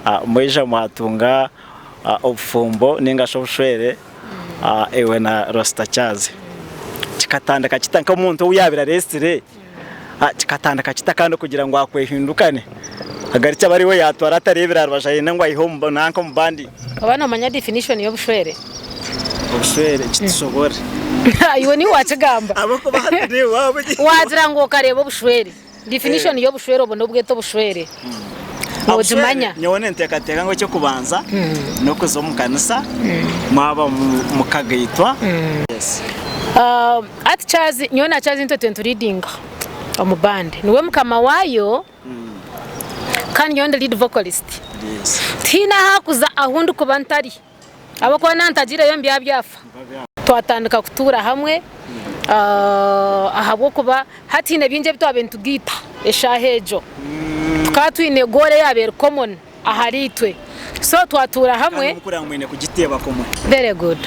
aho mwaija mwatunga obufumbo ninga shi obushwere iwe na Rosita Kyazi. Kikatandika kita nk'omuntu ou yaabaire areetsire, kikatandika kita kandi kugira ngu akwehindukane agarukye abe ariwe yaatwara atareebire aha rubaju ayende ngu aihe omu nanka omu bandi? Oba noomanya definition y'obushwere? Obushwere kitushobore. Iwe niiwe waakigamba. Ahabw'okuba hati niiwe waaba ogi. Waagira ngu okareeba obushwere. Definition y'obushwere obwo n'obweta obushwere. Noogimanya? Nyowe ninteekateeka ngu eky'okubanza n'okuza omu kanisa mwaba mukagaitwa. Hati Charles, nyowe na Charles nitwe tube nituridinga omu band. Niwe mukama waayo kandi nyowe ndi lead vocalist. Tihaine ahu arikuza ahu ndikuba ntari. Ahabw'okuba naaba ntagiireyo mbyaba byafa. Twatandika kutuura hamwe ahabw'okuba hati haine bingi ebi twabaire nitugaita eshaaha egyo. Tukaba twine goal eyaabaire eri common ahariitwe. So twatuura hamwe. Kandi mukura mwine kugiteeba kumwe. Very good.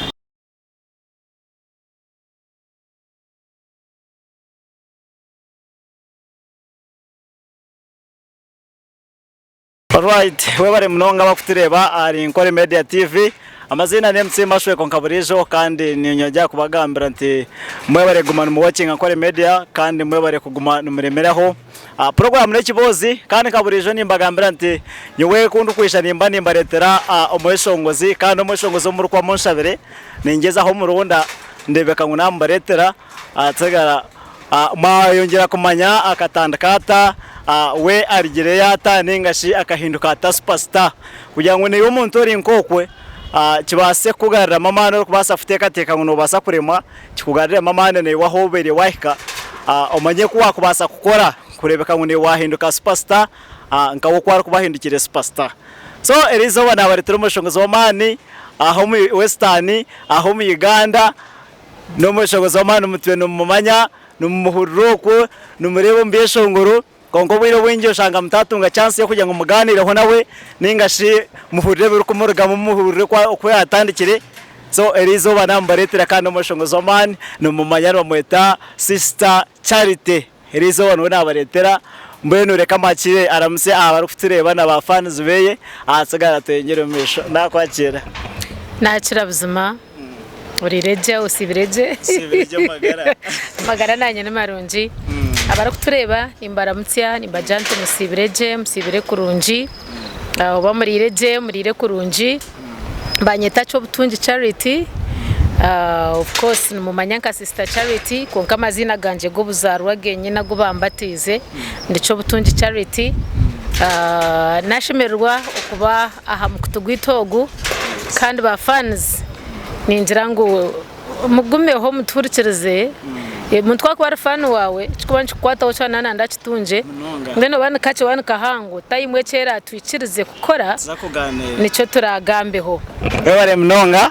Alright, webare munonga abakutureeba ahari Nkore Media TV. Amaziina ni MC Mashweko nka buriijo kandi ninyongera kubagambira nti mwebare kuguma nimuwatchinga Nkore Media kandi mwebare kuguma nimuremeraho. Ah, puroguraamu n'ekiboozi kandi nka buriijo nimbagambira nti nyowe ku ndikwija nimba nimbareetera ah, omweshongozi kandi omweshongozi ou murikuba munshabire ningyezaho muronda ndeebeka ngu naamubareetera Atsigara mwayongyera kumanya akatandika ata, we arigireyo ata ninga shi akahinduka ata supasita kugira ngu naiwe omuntu ori nk'okwe kibaase kukugaruramu amaani orikubaasa kuteekateeka ngu noobaasa kuremwa kikugaruremu amaani naiwe ahu obaire waahika omanye oku waakubaasa kukora kureebeka ngu naiwe waahinduka supasita nka we oku arikuba ahindukire supasita. So eriizooba naabareetera omushongozi w'amaani aha omu Western aha omu Uganda. N'omweshongozi w'amaani mutwire nimumumanya, nimumuhurira okwo, nimureeba omu byeshongoro, kwonka obwire obwingi oshanga mutatunga chance y'okugira ngu mugaaniireho nawe nainga shi muhurire ebirikumurugamu muhurire oku yaatandikire. So eriizooba naamubareetera kandi n'omweshongozi w'amaani, nimumumanya nibamweta Sister Charity. Eriizooba niwe naabareetera. Mbwenu reka mwakiire aramutsye abarikutureeba na ba fans beye, ahatsigara tweyongyere omu maisho. Naakwakiira. Naakira buzima. Oriire gye, osiibire gye? Nsiibire gye amagara. Amagara nanye ni marungi. Abarikutureeba nimbaramutsya nimbagira nti musiibire gye, musiibire kurungi. Oba muriire gye, muriire kurungi. Banyeta Kyobutungi Charity. Of course nimumanya nka Sister Charity kwonka amaziina gangye g'obuzaarwa genyini agu bambatiize ndi Kyobutungi Charity. Nashemererwa okuba aha mukutu gwaitu ogu kandi ba fans ningira ngu mugumeho mutuhurikirize omuntu ku arikuba ari fan waawe ekirikuba nikikukwataho kyona naaba nayenda akitungye mbwenu oba nikakye oba nikahango time eki eratwikirize kukora nikyo turagambeho. Webare munonga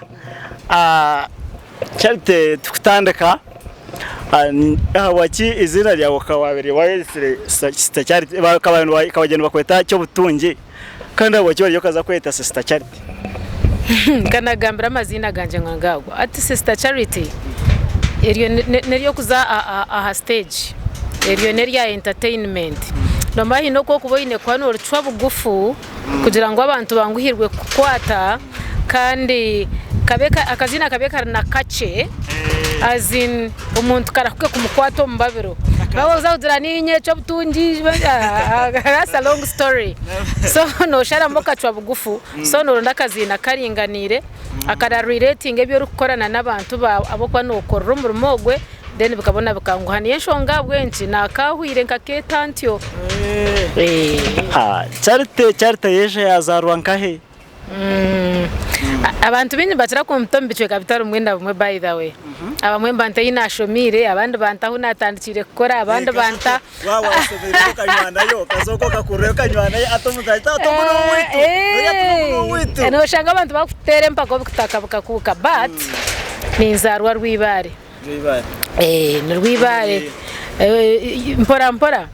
Charity tukutandika ahabwaki eiziina ryawe okaba wabaire wayetsire Sister Charity bakaba nibakweta Kyobutungi? Kandi ahabwaki wariyo okaza kweyeta Sister Charity? Nkanagambira amaziina gangye ngu ngaago. Hati Sister Charity eryo n'ery'okuza aha stage, eryo n'erya entertainment. Noomanya haine oku orikuba oine kuba nooricwa bugufu kugira ngu abantu banguhirwe kukukwata kandi kabe akaziina kabe kari na kakye as in omuntu karahuke kumukwata omu babiro. Waaba oza kugira niinye Kyobutungi that's a long story. So noosharamu okacwa bugufu so nooronda akaziina karinganiire akara relatinga ebi orikukora na n'abantu baawe abu orikuba nookorera omurimo ogwe then bikabona bikanguha. Niyo enshonga ahabw'enki naakaahwire nkakeeta ntyo. Charity Charity y'ejo yaazaarwa nkahi? Abantu baingi nibakira kumpita omu bicweka bitari bimwe na bimwe by the way. Abamwe nibanta ahu naashomiire, abandi banta ahu naatandikiire kukora, abandi banta. Waaba waashomiireyo okanywanayo, okaza okwo okakurirayo okanywanayo, hati omuntu ahita ati ogu n'owaitu, oriya ati ogu n'owaitu. Nooshanga abantu bakuteera empaka obutaka bukakuuka but ninzaarwa Rwibaare. Rwibaare. Ni Rwibaare. Mpora mpora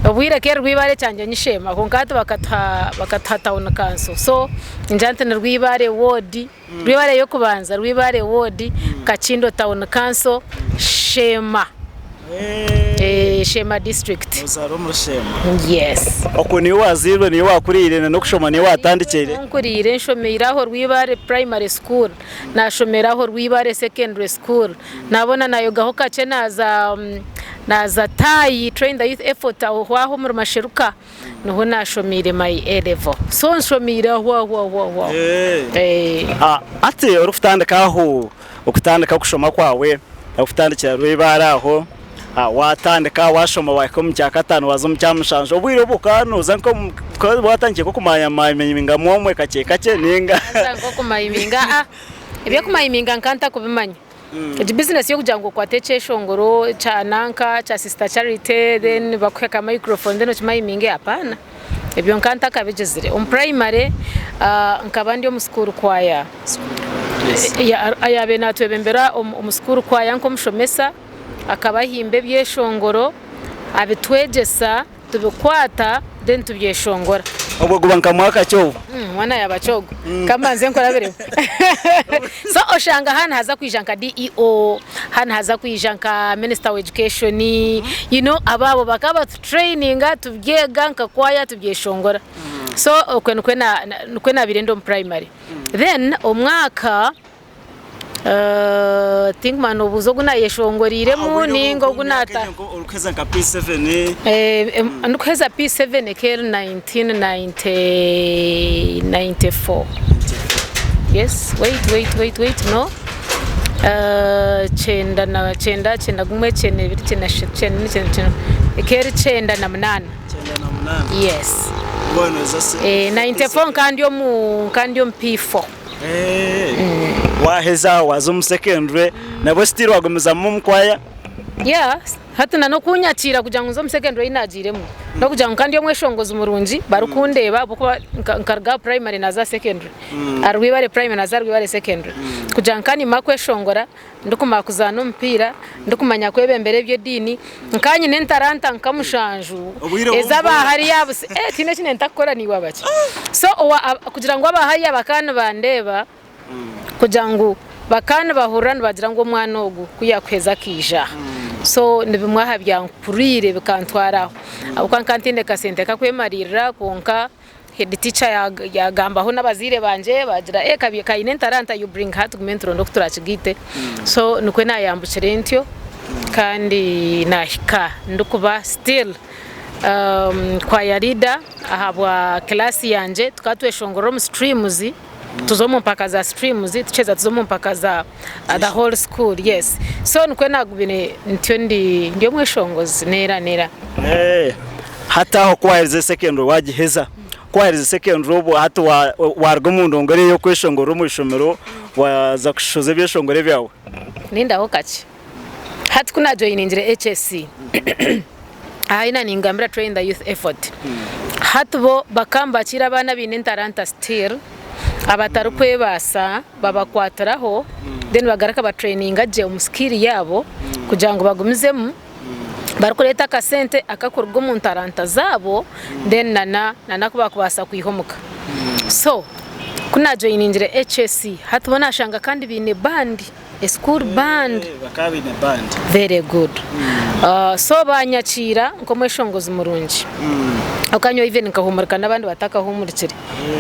obwire ka eri Rwibaare ekyangye nyisheema kwonka hati bakatuha bakatuha tawuni kanso so ningira nti ni Rwibaare woodi, Rwibaare ey'okubanza, Rwibaare woodi, Kakindo tawuni kanso, Sheema. Sheema district. Nozaarwa omuri Sheema? Yes. Okwo niyo wazairwe, niyo wakuriire na n'okushoma niyo watandikiire? Niho nkuriire, nshomeire aho Rwibare primary school, nashomera aho Rwibare secondary school, nabona nayogaho kakye naza naza TAYI, Train the Youth Effort aho aho omuri Masheruka. Niho naashomeire my A level. So nshomeire aho aho aho aho aho. Eh. Hati orikutandika aho okutandika okushoma kwawe okutandikira Rweibare aho watandika washoma wahika omu kyakataano waza omu kyamushanju obwire obu okaba noza nka okaba watandikire nk'okumayimingamu omwe kakye kakye ninga? Naza nk'okumayiminga ah eby'okumayiminga nka ntakubimanya. Egi bizinesi y'okugira ngu okwate ekyeshongoro kya nanka kya sister Charity then bakuhe ka microphone then okimayiminge hapana ebyo nka ntakabigizire. Omu primary nkaba ndi omu school choir ayabaire natwebembera omu school choir nk'omushomesa akaba ahimba ebyeshongoro abitwegyesa Tubikwata then tubyeshongora. Obwo guba nka mwaka ki obwo? Mwana yaba ki ogwo? Kambanze nkurabiremu. So oshanga hanu haza kwija nka DEO, hanu haza kwija nka minister wa education, you know abo abo bakaba batutraininga tubyega nka kwaya tubyeshongora. So okwe nikwe nikwe nabaire ndi omu primary. Then omwaka Tinkumanya nobuuza ogu nayeshongoreiremu ninga ogu nata. Orikuheza nka P7. Ndikuheza P7 ekaba eri 1994 yes wait wait wait wait no kyenda na kyenda kyenda gumwe kyenda ebiri kyenda eshatu kyenda ina kyenda kyenda ekaba eri 98 yes 94 nkaba ndi omu nkaba ndi omu P4. Waaheza waaza omu secondary nabwo still wagumizamu omu kwaya? Yeah, hati na n'okunyakiira kugira ngu nze omu secondary ei naagiiremu n'okugira ngu nka ndi omweshongozi murungi barikundeeba ahabw'okuba nkaruga aha primary naaza aha secondary, aha Rwibare primary naaza aha Rwibare secondary kugira ngu nka nimara kweshongora ndikumara kuzaana omupiira, ndikumanya kwebembera eby'ediini, nka nyine entaranta nka mushanju ez'aba hariya busi eh tihaine eki nintakukora naiwe abaki. So kugira ngu aba hariya bakaba nibandeeba kugira ngu bakaba nibahurira nibagira ngu omwana ogu ku yaakuheza akaija aha. So ni bimwe aha byankuriire bikantwara aho. Ahabw'okuba nkaba ntaine kasente k'okwemariirira kwonka Head teacher yagambaho n'abazaire bangye bagira eh kaine entaranta you bring her tugume nituronda oku turakigaite so nikwo nayambukire ntyo kandi nahika ndikuba still choir leader ahabwa class yangye tukaba tweshongorera omu streams tuza omu mpaka za streams tukyeza tuza omu mpaka za the whole school yes so nikwo nagumire ntyo ndi omweshongozi neera neera. Hati aho ku waaherize secondary waagiheza, ku waaherize secondary obwo hati waaruga omu ndongo eriya ey'okweshongorera omu ishomero waaza kushohoza ebyeshongoro ebyawe? Nindaho kakye. Hati ku naajoyiningire HSC, aha ahi naaningambira Train the Youth Effort, hati bo bakaba nibakiira abaana abaine entaranta still abatarikwebaasa babakwatiraho then bagaruka batraininga gye omu skill yaabo kugira ngu bagumizemu. Barikureeta akasente akakuruga omu ntaranta zaabo then nana aku bakubaasa kwiha omuka. So ku najoyiningire HSC hati bo nashanga kandi baine band, a school band. Bakaba baine band. Very good. So banyakiira nk'omweshongozi murungi. Ahabw'okuba nyowe even nkahumurika n'abandi batakahumurikire.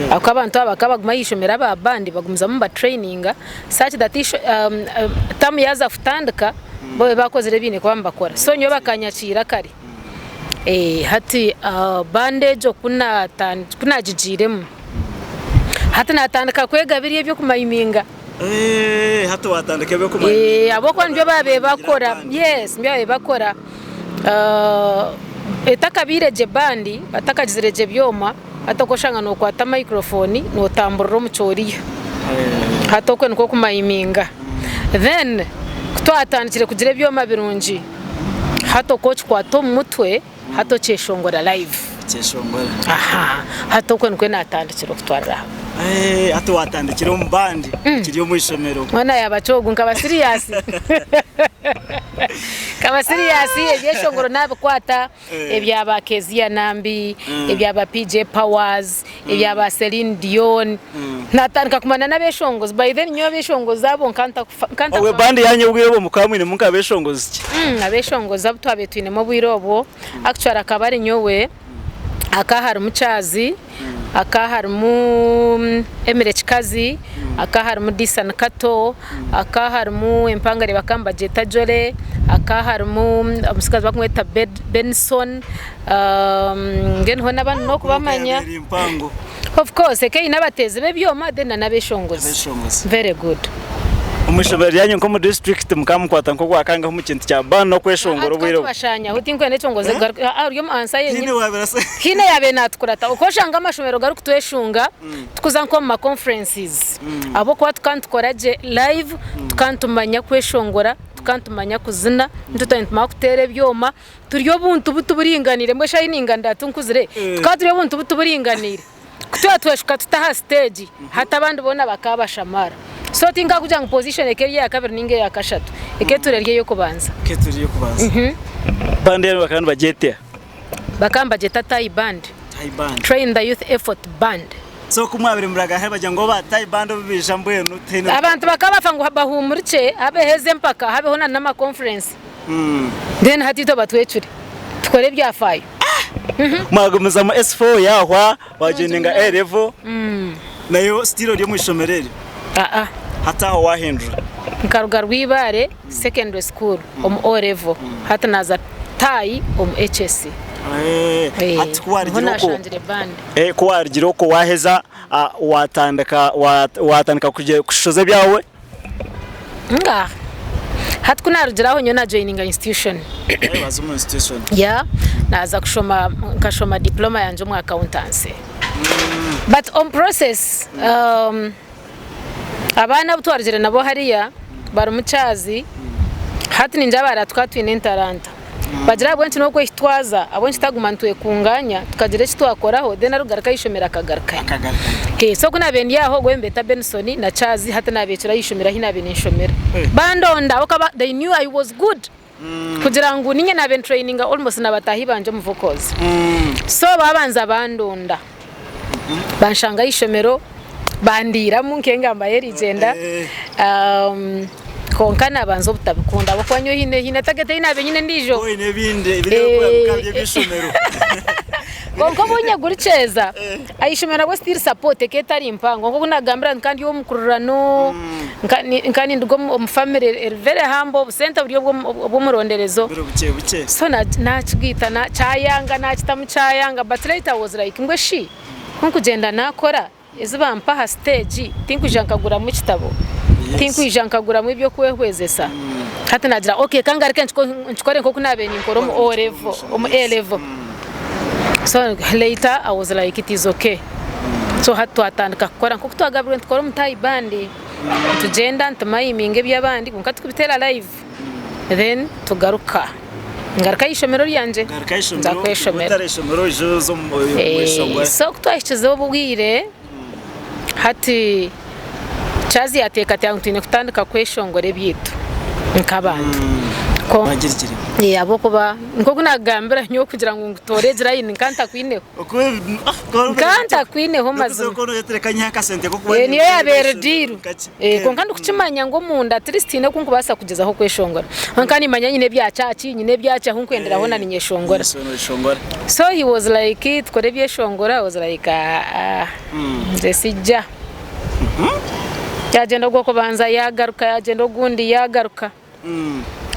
Ahabw'okuba abantu aba bakaba baguma aha ishomero aba band bagumizamu nibatraininga such that term yaaza kutandika, bo babe bakozire ebi baine kuba nibakora. So nyowe bakanyakiira kare. Hati band egyo ku naagigiiremu, hati naatandika kwega biriya eby'okumayiminga. Hati waatandika eby'okumayiminga. Ahabw'okuba nibyo baabaire bakora, yes nibyo baabaire bakora. Etakabaire gye band, batakagizire gye byoma, hati okashanga nookwata microphone nootamburira omu kyoriya. Hati okwo nikwo kumayiminga. Then ku twatandikire kugira ebyoma birungi, hati oku okikwata omu mutwe, hati okyeshongora live. Okyeshongora. Aha, hati okwo nikwo naatandikire okutwarira hamwe. Eh, hati watandikira omu bandi okiri omu ishomero. Mwana yaba kyogu nkaba serious. Nkaba serious ebyeshongoro nabikwata ebya ba Kezia Nambi, ebya ba PJ Powers, ebya ba Celine Dion. Natandika kumanya n'abeshongozi. By then nyowe abeshongozi abo nka ntakufa nka Obwe ntakufa. bandi yanyu obwire obwo mukaba mwinemu nk'abeshongozi ki? Abeshongozi abu twabaire twinemu obwire obwo actually akaba ari nyowe. Hakaba harimu Kyazi, hakaba harimu Emily Kikazi, hakaba harimu Disan Kato, hakaba harimu empangare bakaba nibagyeta Jolly, hakaba harimu omutsigazi barikumweta Benson, mbwenu hoona abandi n'okubamanya. Of course eka eine abateezi b'ebyoma then na n'abeshongozi. Very good. Omu ishomero ryanyu nk'omu disiturikiti mukaba mukwata nk'ogwakangaho omu kintu kya band n'okweshongora obwire obwo? Tubashanyaho tinkwenda ekyo ngu ori omu ansa yenyini. Haine owabaire natukurata. Oku oshanga amashomero garikutweshunga tukuza nk'omu ma conferences ahabw'okuba tukaba nitukora gye live, tukaba nitumanya kweshongora, tukaba nitumanya kuzina, nitwe twaba nitumanya kuteera ebyoma, turi obuntu butuburinganiire mbwenu shi ahi ninganira tinkuzire, tukaba turi obuntu butuburinganiire. Ku twaba tweshuka tuta aha siteegi, hati abandi boona bakaba bashamara. So tinkakugira ngu position eka eri eya kabiri ninga eya kashatu, eka etuura eri ey'okubanza. Eka etuura eri ey'okubanza. Band yanyu bakaba nibagyeta eha? Bakaba nibagyeta Tai Band. Tai Band. Train the Youth Effort Band. So ku mwabaire muragahe bagira ngu aba Tai Band obu baija mbwenu tihaine. Abantu bakaba bafa ngu bahuumurikye, habeho ezi empaka, habeho na n'ama conference. Then hati itwe batwecure, tukore ebyafaayo. Mwagumizamu S4 yahwa wajoininga A level nayo still ori omu ishomero eryo? Aa. Hati aho wahindura? Nkaruga Rwibaare secondary school omu O level hati naza Tai omu HSC. Hati ku Niho nashangire band. Ku warugire okwo waheza watandika watandika kushoza ebyawe? Ngaaha. Hati ku naarugire aho nyowe naajoyininga institution. Waaza omu institution. Yeah, naaza kushoma nkashoma diploma yangye omu accountancy. But omu process um, abaana abu twarugire nabo hariya barimu Kyazi, hati ningira baaraba tukaba twine entaranta. Bagira ahabw'enki n'okwehitwaza, ahabw'enki tutaguma nitwekunganya tukagira eki twakoraho then arikugaruka aha ishomero akagarukayo. Akagarukayo. So ku naabaire ndi aho ogwo nibeeta Benson na Charles hati naabeekyera aha ishomero ahu naabaire ninshomera. Bandonda ahabw'okuba they knew I was good kugira ngu niinye naabaire nitraininga almost na bataahi bangye omu vocals. So baabanza bandonda banshanga aha ishomero bandiiramu nk'engamba y'erigyenda. Kwonka nabanza obutabikunda ahabw'okuba nyowe haine haine target ei naabaire nyine endiijo. Oine ebindi ebiri kuba biri eby'eishomero. Kwonka obu nyegurikyeza, aha ishomero nabwo still support ekaba etari mpango nk'oku naakugambira nti nka ndi ow'omukurirano, nka ninduga omu family eri very humble, obusente buri obw'omuronderezo. Buri bukye bukye. So naakigaita kyayanga naakitamu kyayanga but later I was like mbwe shi ku nkugyenda naakora Ezi bampa aha siteegi tinkwija nkaguramu ekitabo, tinkwija nkaguramu eby'okwehwezesa. Hati naagira okay ka ngaruke nkikore nk'oku naabaire ninkora omu O level, omu A level. So later I was like it is okay. So hati twatandika kukora nk'oku twagabirwe nitukora omu Tai band, nitugyenda nitumayiminga eby'abandi kwonka tukubiteera live then tugaruka. Ngaruka aha ishomero ryangye Garuka nza ishomero, kweshomera. otari ishomero oije oze omu mweshongora. So ku twahikize obu bwire hati Charles yateekateeka ngu twine kutandika kweshongora ebyaitu nk'abantu. Kwonka Bagirigire. ahabw'okuba nk'oku naakugambira nyowe kugira ngu ngutoore egi layini nka ntakwineho. Nka ntakwineho mazima. Niyo yaabaire eri diiru. Kwonka ndikukimanya ngu omunda at least haine oku nkubaasa kugyezaho kweshongora. Kwonka nimanya nyine ebya church, nyine ebyaki ahu nkwendera hoona ninyeshongora. So he was like tukore ebyeshongoro, I was like aah nze sijja. Yaagyenda ogw'okubanza yaagaruka, yaagyenda ogundi yaagaruka.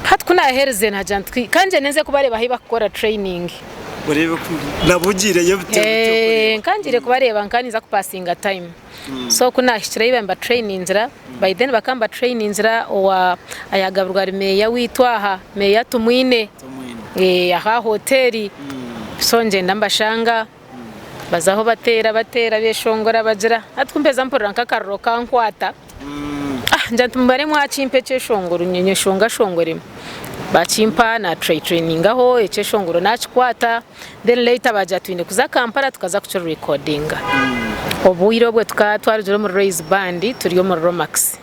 Hati ku naaherize naagira nti ka ngyende nze kubareeba ahu barikukora training. Oreebe ku nabo ogiireyo bityo bityo kureeba. Nka ngiire kubareeba nka ninza kupasinga time. So ku naahikire ahu nibatrayiningira, by then bakaba nibatrayiningira owa ayagabirwe ari meeya waitu aha, meeya Tumwine, aha hoteeri. So ngyenda mbashanga, bazaho bateera bateera beshongora bagira. Hati ku mpeza mpurira nk'akariro kankwata. Ah, ngira nti mubare mwakimpa ekyeshongoro nyeshongashongoremu. Bakimpa na trainingaho ekyeshongoro nakikwata then later bagira twine kuza Kampala tukaza kukirecordinga. Obwire obwe tukaba twarugire omuri Royz Band turi omuri Romax.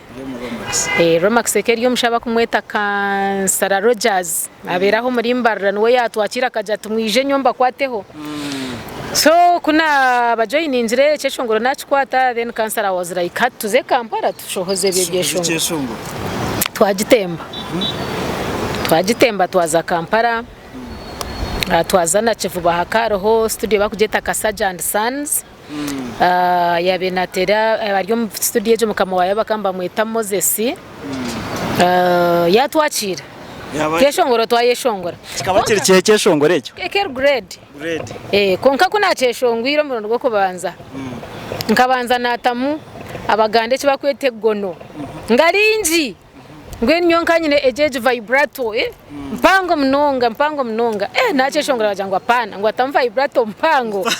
Romax ekaba eri omushaija barikumweta Kansara Rogers abeera aho omuri Mbarara niwe yatwakiire akagira ati mwije nyowe mbakwateho. So ku nabajoyiningire ekyeshongoro nakikwata then Kansara was like hati tuze Kampala tushohoze ebyo ebyeshongoro. Twagitemba, twagitemba twaza Kampala, twaza na Kivuba hakaba hariho studio barikugyeta Kasajja and Sons, yaabaire naateera ari omu studio egyo mukama waayo bakaba nibamweta Moses, yaatwakiira, ekyeshongoro twayeshongora. Kikaba kiri kiha ekyeshongoro ekyo? Ekeri grade. Kwonka ku naakyeshongwire omurundi gw'okubanza, nkabanza naatamu Abaganda eki barikweta egono nga ringi, mbwenu nyowe nkaba nyine egyo egi vibrato mpango munonga mpango munonga, naakyeshongora baagira ngu apaana ngu watamu vibrato mpango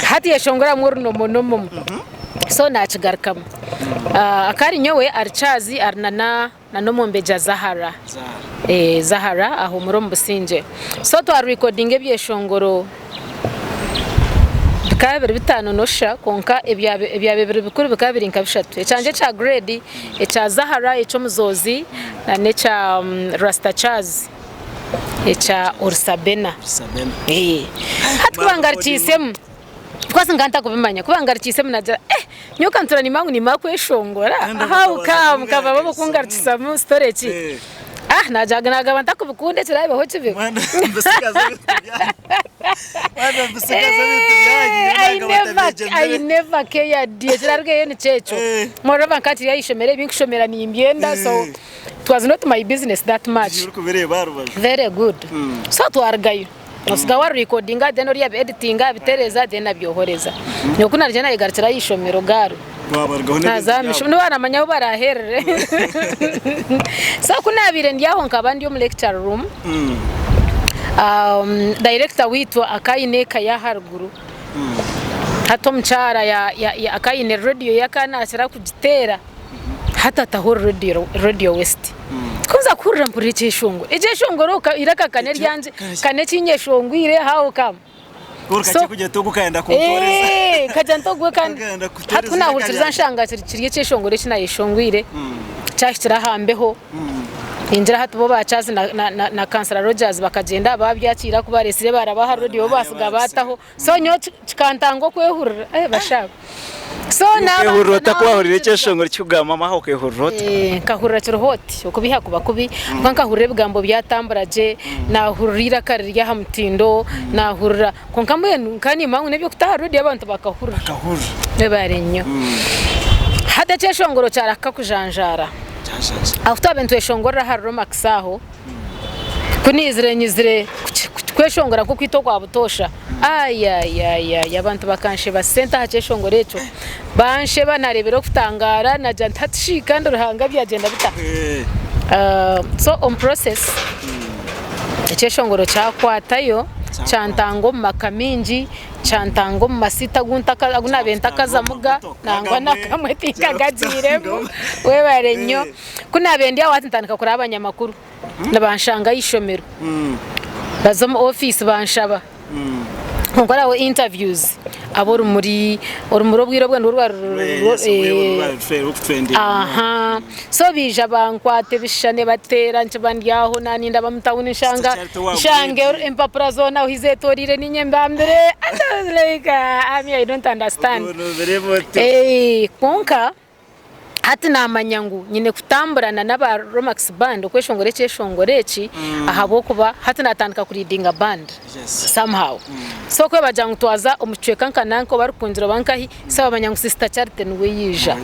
hati yeshongoramu orunomonomo so naakigarukamu. Akaba ari nyowe, ari Charles, ari na n'omumbejja Zahara. Zahara ahuumure omu busingye. So twarekodinga ebyeshongoro bikaba biri bitaano nosha kwonka ebyabaire biri bikuru bikaba biri nka bishatu. Ekyangye ekya grade, ekya Zahara eky'omuzoozi n'ekya Rasta Charles ekya Orisabena. Hati ku bangarukiisemu. Of course nkaba ntakubimanya ku bangarukiisemu nagira eh nyowe nkantura nimanya ngu nimara kweshongora how come nkaba bakungarukisamu story ki ah nagira nagaba ntakubikunda ekirabeho kibeho I never cared ekirarugeyo nikyo ekyo moreover nkaba nkiri ah'eishomero ebinkushomera nimbyenda so it was not my business that much very good so twarugayo. Osiga wa recordinga then oriya abi editinga abitereza then abyohoreza. Nyowe ku narugire nayegarukira aha ishomero garo. Wabarugaho n'ebintu Naza aha byabo. mishomo nibaramanya ahu baraherere. So ku nabaire ndi aho nkaba ndi omu lecture room, um, director waitu akaba aine eka y'aharuguru. Hati omukyara ya, ya, ya, akaba aine radio ye akaba nakira kugiteera. Hati ataho radio, radio west. Ku nza kuhurira mpurira ekyeshongoro. Ekyeshongoro ka iraka ka n'eryangye ka n'ekinyeshongwire how come? Kwonka So kikugira oti ogu kayenda kuntooreza. Eh, nkagira nti ogwe kandi Kayenda hati kutooreza ku iraka naahurikiriza ryangye. nshanga kiri kiri ekyeshongoro eki naayeshongwire kyahikire aha mbeho. Ningira hati bo ba Charles na, na, na, na Kansara Rogers bakagyenda baabyakiira ku bareetsire baaraba aha radio bo baatsiga baataho. So nyowe kikantanga okwehurira eh bashaaba. So Okehurira ota ku wahurira naaba ekyeshongoro kikugamba mama okehurira ota? Eh, nkahurira kiri hot okubiha kuba kubi kwonka nkahurira ebigambo byatambura gye nahurira eiraka riri aha mutindo nahurira kwonka mbwenu nkaba nimanya ngu n'eby'okuta aha radio abantu bakahurira Bakahurira. Webare nnyo. Hati ekyeshongoro kyarahika kujanjaara ahu twabaire nitweshongorera ahari Romax aho Ku naizire nyizire kweshongora nk'okwita okwa butoosha, ayayayaya abantu bakansheba sente aha kyeshongoro ekyo, bansheba nareebera okutangaara nagira nti hati shi kandi Ruhanga byagyenda bita? So omu process ekyeshongoro kyakwatayo kyantanga omu maka maingi, kyantanga omu masiita agu naabaire ntakazamuga nangwa n'akamwe tinkagagiiremu, webare nnyo. Ku naabaire ndi aho hati ntandika kureba abanyamakuru nibanshanga aha ishomero baza omu ofiisi banshaba nkoraho interviews ab'orumuri orumuri obwire obwo nirwo rwari aha so baija bankwata ebishushani bateera nkiba ndi aho naninda omu tawuni nshanga nshange empapura zoona ahu zeetoreire niinye mbambire and I was like me I don't understand kwonka Hati naamanya ngu nyine kutamburana n'aba Romax Band okweshongora ekyeshongoro eki ahabw'okuba hati naatandika kuriidinga band somehow. So ku bagira ngu twaza omu kicweka nka nanka oba Rukungiri oba nkahi, so bamanya ngu Sister Charity niwe yaija.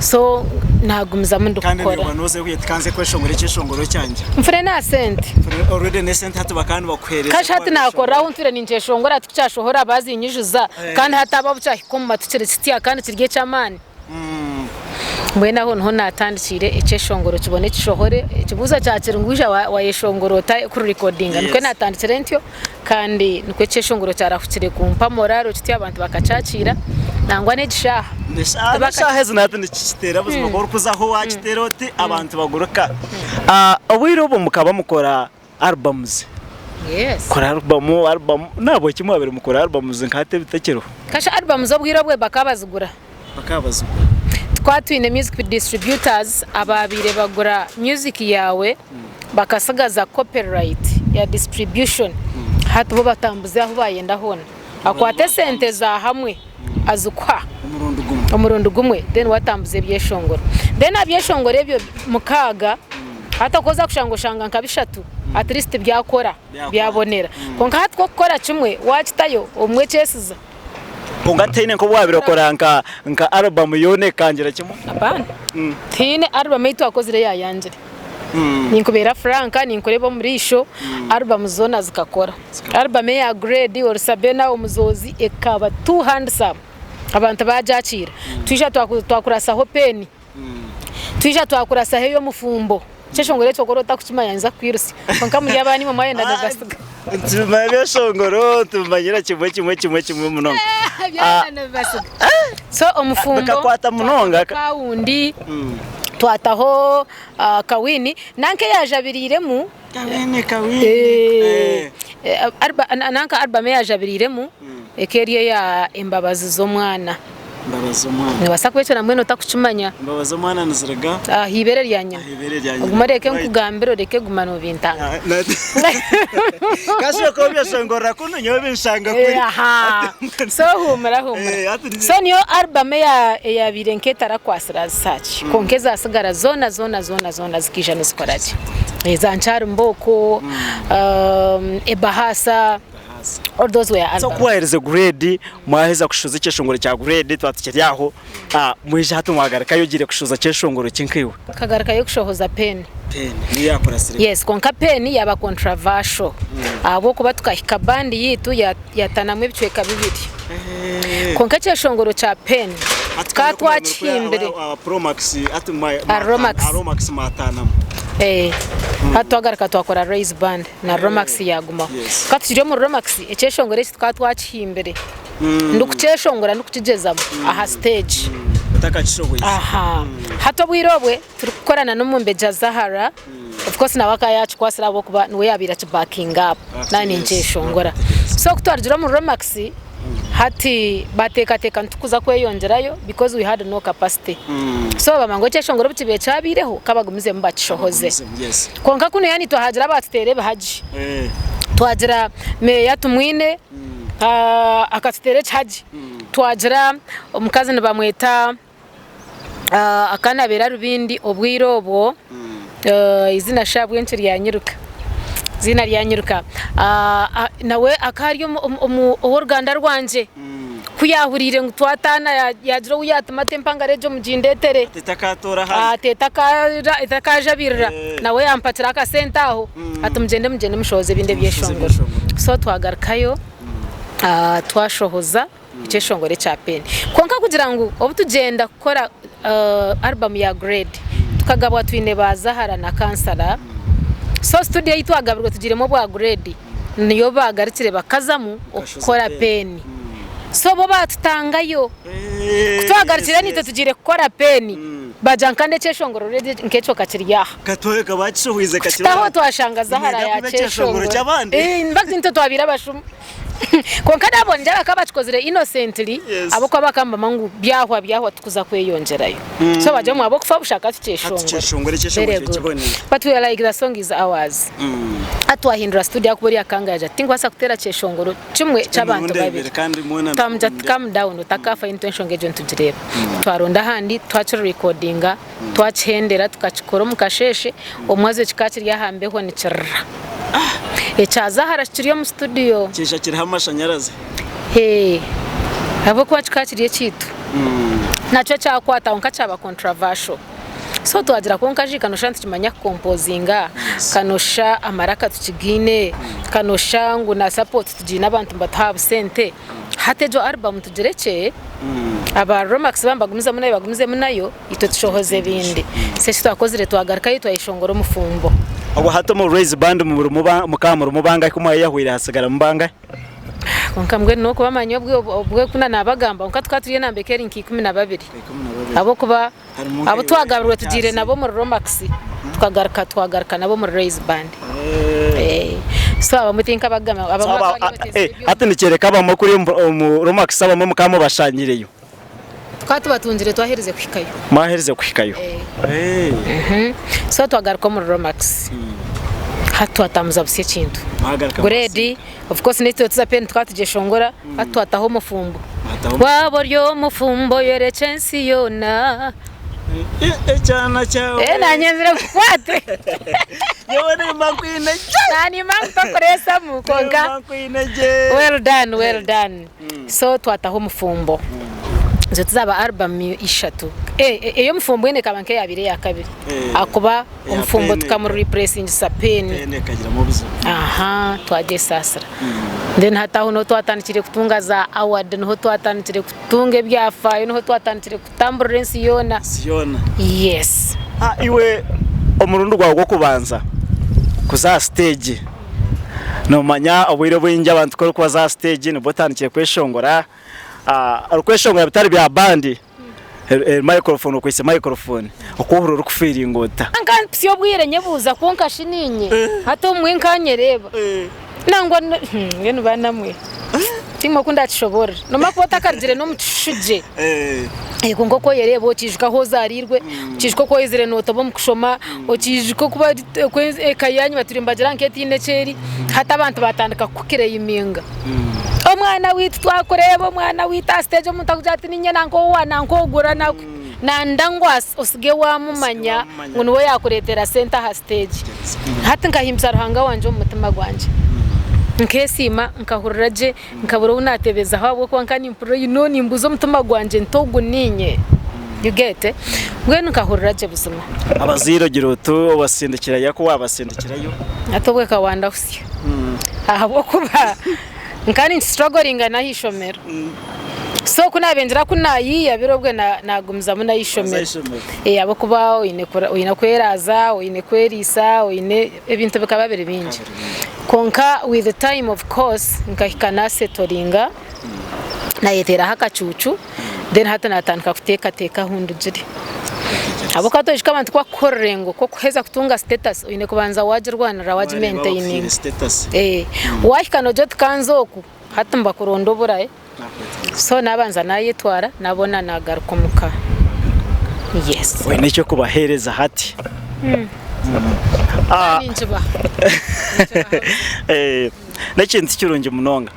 So naagumizamu Kandi ndikukora. naiwe nooza kugira oti kanze kweshongora ekyeshongoro kyangye. Nfune n'aha sente. Already n'esente hati bakaba nibakuheereza Kashi hati naakora ahu ntwire ninkyeshongora tikukyashohora baazinyijuza kandi hati aba bukyahika omu matu kiri kitya kandi kiri eky'amaani. Mbwenu aho niho naatandikiire ekyeshongoro kibone kishohore. Ekibuuzo kya kiri ngu waija waayeshongora ota kurikodinga? Nikwo naatandikire ntyo kandi nikwo ekyeshongoro kyarahukire kumpa morale kityo abantu bakakyakiira nangwa n'egi shaaha. N'eshaaha ezi nahati nikikiteera buzima ku orikuzaho waakiteera oti abantu baguruka. Obwire obwo mukaba mukora albums. Yes. Kora album, album, nahabweki mwabire mukora albums nka hati ebitakiriho? Kasha albums obwire obwe bakaba bazigura. Bakaba bazigura. Tukaba twine music distributors abaabaire bagura music yaawe bakasigaza copyright ya distribution hati bo batambuze ahu bayenda hoona. Akwata esente za hamwe azikuha Omurundi gumwe. omurundi gumwe then watambuza ebyeshongoro. Then aha byeshongoro ebyo mukaaga hati oku oza kushanga oshanga nka bishatu at least byakora byabonera. Kwonka hati ku okukora kimwe wakitayo obumwe kyesiza. Kwonka tihaine nk'obu waabaire okora nka nka album yoona ekangira kimwe? Apaana. Tihaine album ei twakozire eyaayangire. Ninkubeera frank, ninkureeba omu riisho, album zoona zikakora. Album eya Grade, Orisabena, Omuzoozi ekaba too handsome. Abantu baagyakiira. Twija twakurasaho Peni. Twija twakurasaho ey'omufumbo. Ekyeshongoro ekyo ku orikuba otarikukimanya ninza kukwirutsya. Kwonka muri abaana imwe mwayendaga gasiga. Nitubimanya ebyeshongoro nitubimanyira kimwe kimwe kimwe kimwe munonga. Byona nibibasiga. So omufumbo Bikakwata munonga. Kawundi twataho kawini nanka eyajabiriiremu. Kawini kawini. Nanka album eyajabiriiremu ekaba eri eya Embabazi z'omwana. Embabazi z'omwana. Nobaasa kuba ekyo nambwenu otakukimanya. Embabazi z'omwana niziruga? Aha ibere rya nyina. Aha ibere rya nyina. Ogume oreke nkugambire oreke kuguma nobintanga. Kasha kuba obyeshongorera kunu nyowe binshanga kuri. Aha. So humura humura. So niyo album eyabaire nk'etarakwasire as such. Kwonka ezasigara zoona zoona zoona zoona zikaija nizikora gye. Eza Nkyari Mbooko, Ebahaasa. All those were So albums. ku waaherize grade mwaheza kushohoza ekyeshongoro kya grade twaba tukiri aho ah, mwija hati mwagarukayo ogiire kushohoza kyeshongoro ki nkaiwe? Nkagarukayo kushohoza pen. Pen niyo yakurasire. Yes, kwonka pen yaaba controversial ahabw'okuba tukahika band yiitu ya- yatanamu ebicweka bibiri. Kwonka ekyeshongoro kya pen tukaba twakihimbire. Promax hati Aromax. Aromax mwatanamu. Eh, hati twagaruka twakora Raise Band. Na Romax yaagumaho. Tukaba tukiri omuri Romax, ekyeshongoro eki tukaba twakihimbire ndikukyeshongora ndikukigyezamu aha siteegi. Aha. Hati obwire obwe turikukorana n'omumbejja Zahara, of course nawe akaba yaakikwatsire ahabw'okuba niwe yaabaire akibakinga up naaba ninkyeshongora. So ku twarugire omuri Romax, hati baateekateeka nitukuza kweyongyerayo because we had no capacity. So bamanya ngu ekyeshongoro obu kibaire kyabaireho, ka bagumizemu bakishohoze. Kwonka kunu yaani twahagira abaatuteera ebihagi. Twagira Meeya Tumwine akatuteera ekihagi. Twagira omukazi nibamweta akaba naabeera Rubindi obwire obwo, eiziina shi ahabw'enki ryanyiruka, eiziina ryanyiruka. Nawe akaba ari ow'oruganda rwangye. Ku yaahuriire ngu twataana yaagira ou yaatuma ati empangare egyo mugindeetere. Ati etakaajabirira. Nawe yaampakira akasente aho ati mugyende mugyende mushohoze ebindi ebyeshongoro. So twagarukayo twashohoza ekyeshongoro ekya Peni. Kwonka kugira ngu obu tugyenda kukora album ya Grade tukagabwa twine ba Zahara na Kansara. So studio ei twagabirwe tugiiremu obwa Grade. Niyo baagarukire bakazamu okukora peeni. So bo baatutangayo. Ku twagarukire naitwe tugiire kukora peeni, baagira ngu kandi ekyeshongoro already nk'ekyo ka kiri aha. Kukitaho twashanga Zahara yaakyeshongora. In fact nitwe twabaire abashuma. Kwonka naabo ningira bakaba bakikozire innocently ahabw'okuba bakaba nibamanya ngu byahwa byahwa tikuza kweyongyerayo. So baagira ngu ahabw'okufa busha ka tukyeshongore. Very good. But we are like the song is ours. Hati twahindura studio ahakuba oriya akanga yaagira ati tinkubaasa kuteera kyeshongoro kimwe ky'abantu babiri. Twamugira tuti calm down otakaafayo nitwe enshonga egyo nitugireeba. Twaronda ahandi twakirirekodinga twakihendera tukakikora omu kasheeshe omwazyo kikaba kiri aha mbeho nikirira. Ekya Zahara kikiri omu studio. Kiija kiriho amashanyarazi. Ahabw'okuba kikaba kiri ekyaitu. Nakyo kyakwata kwonka kyaba controversial. So twagira kwonka shi kanoshusha nitukimanya kukompozinga, kanoshusha amaraka tukigaine, kanoshusha ngu na support tugiine abantu nibatuha aha busente, hati egyo album tugirekye, aba Romax baaba nibagumizamu nayo bagumizemu nayo, itwe tushohoze ebindi. So eki twakozire twagarukayo twayeshongora omufumbo. Obwo hati omu Raise Band murimu mukaba murimu bangahi ku mwayeyahwire hatsigaramu bangahi? Kwonka mbwenu n'okubamanya obwe obwe ku naabagamba kwonka tukaba turi enamba eka eri nka 12 ahabw'okuba abu twagaburwe tugiire nabo omuri Romax tukagaruka twagaruka nabo omuri Raise Band. So abamwe tinkabagamba abamwe bakaba bari bateezire ebyoma. Hati nikyoreka abamwe kuri omu Romax abamwe mukaba mubashangireyo. Tukaba tubatungire twaherize kuhikayo. Mwaherize kuhikayo. So twagaruka omuri Romax hati twatambuza busya ekintu. Grade Of course naitwe tuza peni tukaba tugyeshongora hati twataho omufumbo. Waaba ori omufumbo yorekye ensi yoona. Ekyana kyawe. Eh, nanye nzire nkukwate. Nyowe nimba nkwine gye. Na nimba nkutokureesamu kwonka. Nimba nkwine gye. Well done, well done. So twataho omufumbo. Nze tuzaba album ishatu. Eh, ey'omufumbo eine ekaba nk'eyabaire eyakabiri. Ahakuba Omufumbo tukamureplacingisa peni. Peni ekagiramu obuzibu. Aha, twagyesaasira. Then hati aho niho twatandikire kutunga za award, niho twatandikire kutunga ebyafaayo, niho twatandikire kutamburira ensi yoona. Ensi yoona. Yes. Ah, iwe omurundi gwawe gw'okubanza kuza aha siteegi, noomanya obwire obwingi abantu ku orikuba oza aha siteegi nibwo otandikire kweshongora, ah, orikweshongora bitari bya bandi. Microphone okwaitse microphone okw'ohurira orikufiiringa ota? Nkampitsya obwire nyebuuza kwonka shi niinye hati obumwe nkanyereeba nangwa mbwenu baana mwe tihaine oku ndakishoboorora noomanya kuba otakarugire n'omu kishushu gye kwonka oku oyereeba okiijuka ahu ozaariirwe okiijuka oku waizire nootoba omu kushoma okiijuka oku eka yaanyu batwire nibagira nka etaine eki eri hati abantu baatandika kukukireyiminga Omwana waitu twakureeba omwana waitu aha siteegi omuntu akugira ati niinye nanka owa nanka ogura nanda ngu osige waamumanya ngu niwe yaakureetera sente aha siteegi. Hati nkahimbisa Ruhanga wangye omu mutima gwangye. Nkeesiima, nkahurira gye, nkabura ou naatebezaho ahabw'okuba nkaba nimpurira you know nimbuuza omutima gwangye nti ogu niinye? You get? Mbwenu nkahurira gye buzima. Abazaire ogira oti obasindikirayo aku waabasindikirayo? Hati obwe kawandahusya. Ahabw'okuba nkaba ninki-strugglinga n'aha ishomero. So ku naabaire ngira ku naayiiya biri obwe naagumizamu n'aha ishomero. Ahabw'okuba oine oine kweraaza, oine kweriisa, oine ebintu bikaba biri bingi. Kwonka with time of course nkahika naasetoringa, naayeteeraho akacuucu. Then hati natandika kuteekateeka ahu ndugire. Ahabw'okuba toijuka abantu ku bakuha orurengo kw'okuheza kutunga status oine kubanza waagirwanirira waagi maintaininga. Waahika noogira oti ka nze oku, hati nibakuronda oburahe. So naabanza naayetwara naabona naagaruka omuka. Yes. Oine eky'okubaheereza hati? Ninkibaha. N'ekintu kirungi munonga.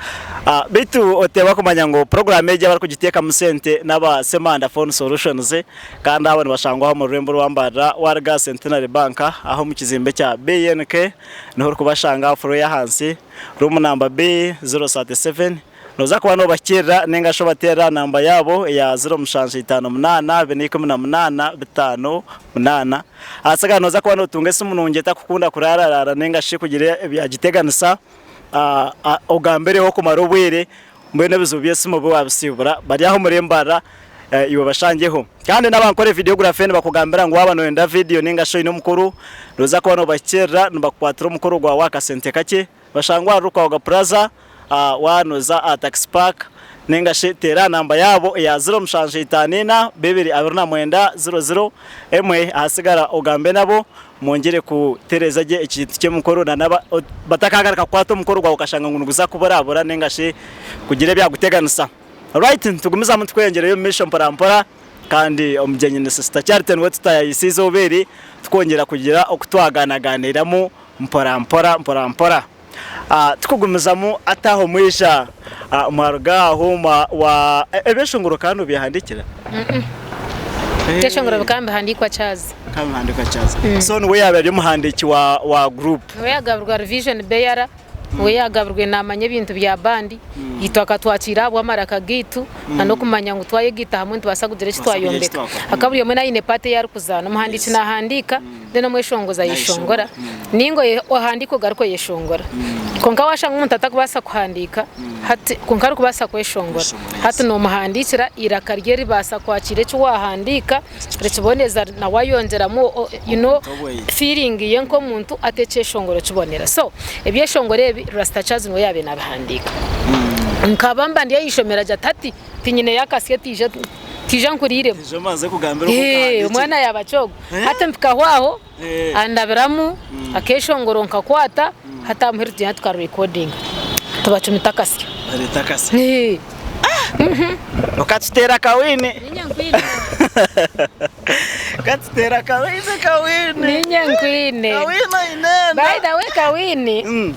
Beitu oteeba kumanya ngu puroguraamu egi abarikugiteekamu sente n'aba Ssemanda Phone Solutions kandi abo nibashangwa omu rurembo rwa Mbarara waruga aha Centenary Bank aho omu kizimbe kya BNK niho orikubashanga aha fuuro y'ahansi room namba B037 Nooza kuba noobahikiirira nainga shi obateerera aha namba yaabo eya 0758 418 58. Ahasigara nooza kuba nootunga esimu nungi etarikukunda kuraararaara nainga shi kugira ebyagiteganisa ogambireho kumara obwire mbwenu ebizibu by'esimu obe waabisiibura. Bari aho omuri Mbarara iwe bashangyeho. Kandi n'abankore videography nibakugambira ngu waaba nooyenda vidiyo nainga shi oine omukuru nooza kuba noobahikiirira nibakukwatira omukoro gwawe aha kasente kakye. Bashangwa ahari Rukwago Plaza waaba nooza aha Taxi Park nainga shi teera aha namba yaabo eya 0754 229 00 emwe ahasigara ogambe nabo mwongyere kutereeza gye ekintu ky'emikoro na naba batakagaruka kukwata omukoro gwawe okashanga ngu niguza kuburabura nainga shi kugira ebyaguteganisa. Right nitugumizamu tukweyongyerayo omu maisho mpora mpora kandi omugyenyi ni Sister Charity niwe tutayayise eizooba eri tukwongyera kugira oku twagaanaganiiramu Mpora mpora mpora mpora Tikugumizamu ati aho mwija mwaruga aho mwa ebyeshongoro kandi nobyehandikira? Ebyeshongoro bikaba nibihandiikwa Charles. Bikaba nibihandiikwa Charles. So niwe yaaba ari omuhandiiki wa group? Niwe yagaburwa Revision Bearer. We yaagabirwe naamanya ebintu bya bandi, itwe akatwakiira ahabw'amaraka gaitu na n'okumanya ngu twayegaita hamwe nitubaasa kugira eki Tubaasa kugira eki twayombeka. twakora. Ahakuba buri omwe naaba aine paati ei arikuzaana. Omuhandiiki naahandiika, then omweshongozi ayeshongora, nainga ohandiika ogaruka oyeshongora. Kwonka waashanga omuntu atakubaasa kuhandiika hati kwonka arikubaasa kweshongora, hati noomuhandiikira eiraka rye ribaasa kwakiira eki waahandiika, rikiboneza nawe ayongyeramu you know feeling ye nk'omuntu ati ekyeshongoro kibonera. So ebyeshongoro ebi Rasta Charles niwe yaabaire naabihandiika. Nkaba mba ndi aha ishomero agira ati hati tinyineyo akasyo tiija tiija nkuriiremu. Ija obanze kugambira oku okahandiikire. Omwana yaaba kyogo. Hati mpikaho aho andabiramu akeshongoro nkakwata hati aha muheru tugyenda tukarekodinga tubacumita akasyo. Bareeta akasyo. Okatuteera akawini. Ninye nkwine. Okatuteera akawini kawini. Ninye nkwine. Kawini aine enda. By the way kawini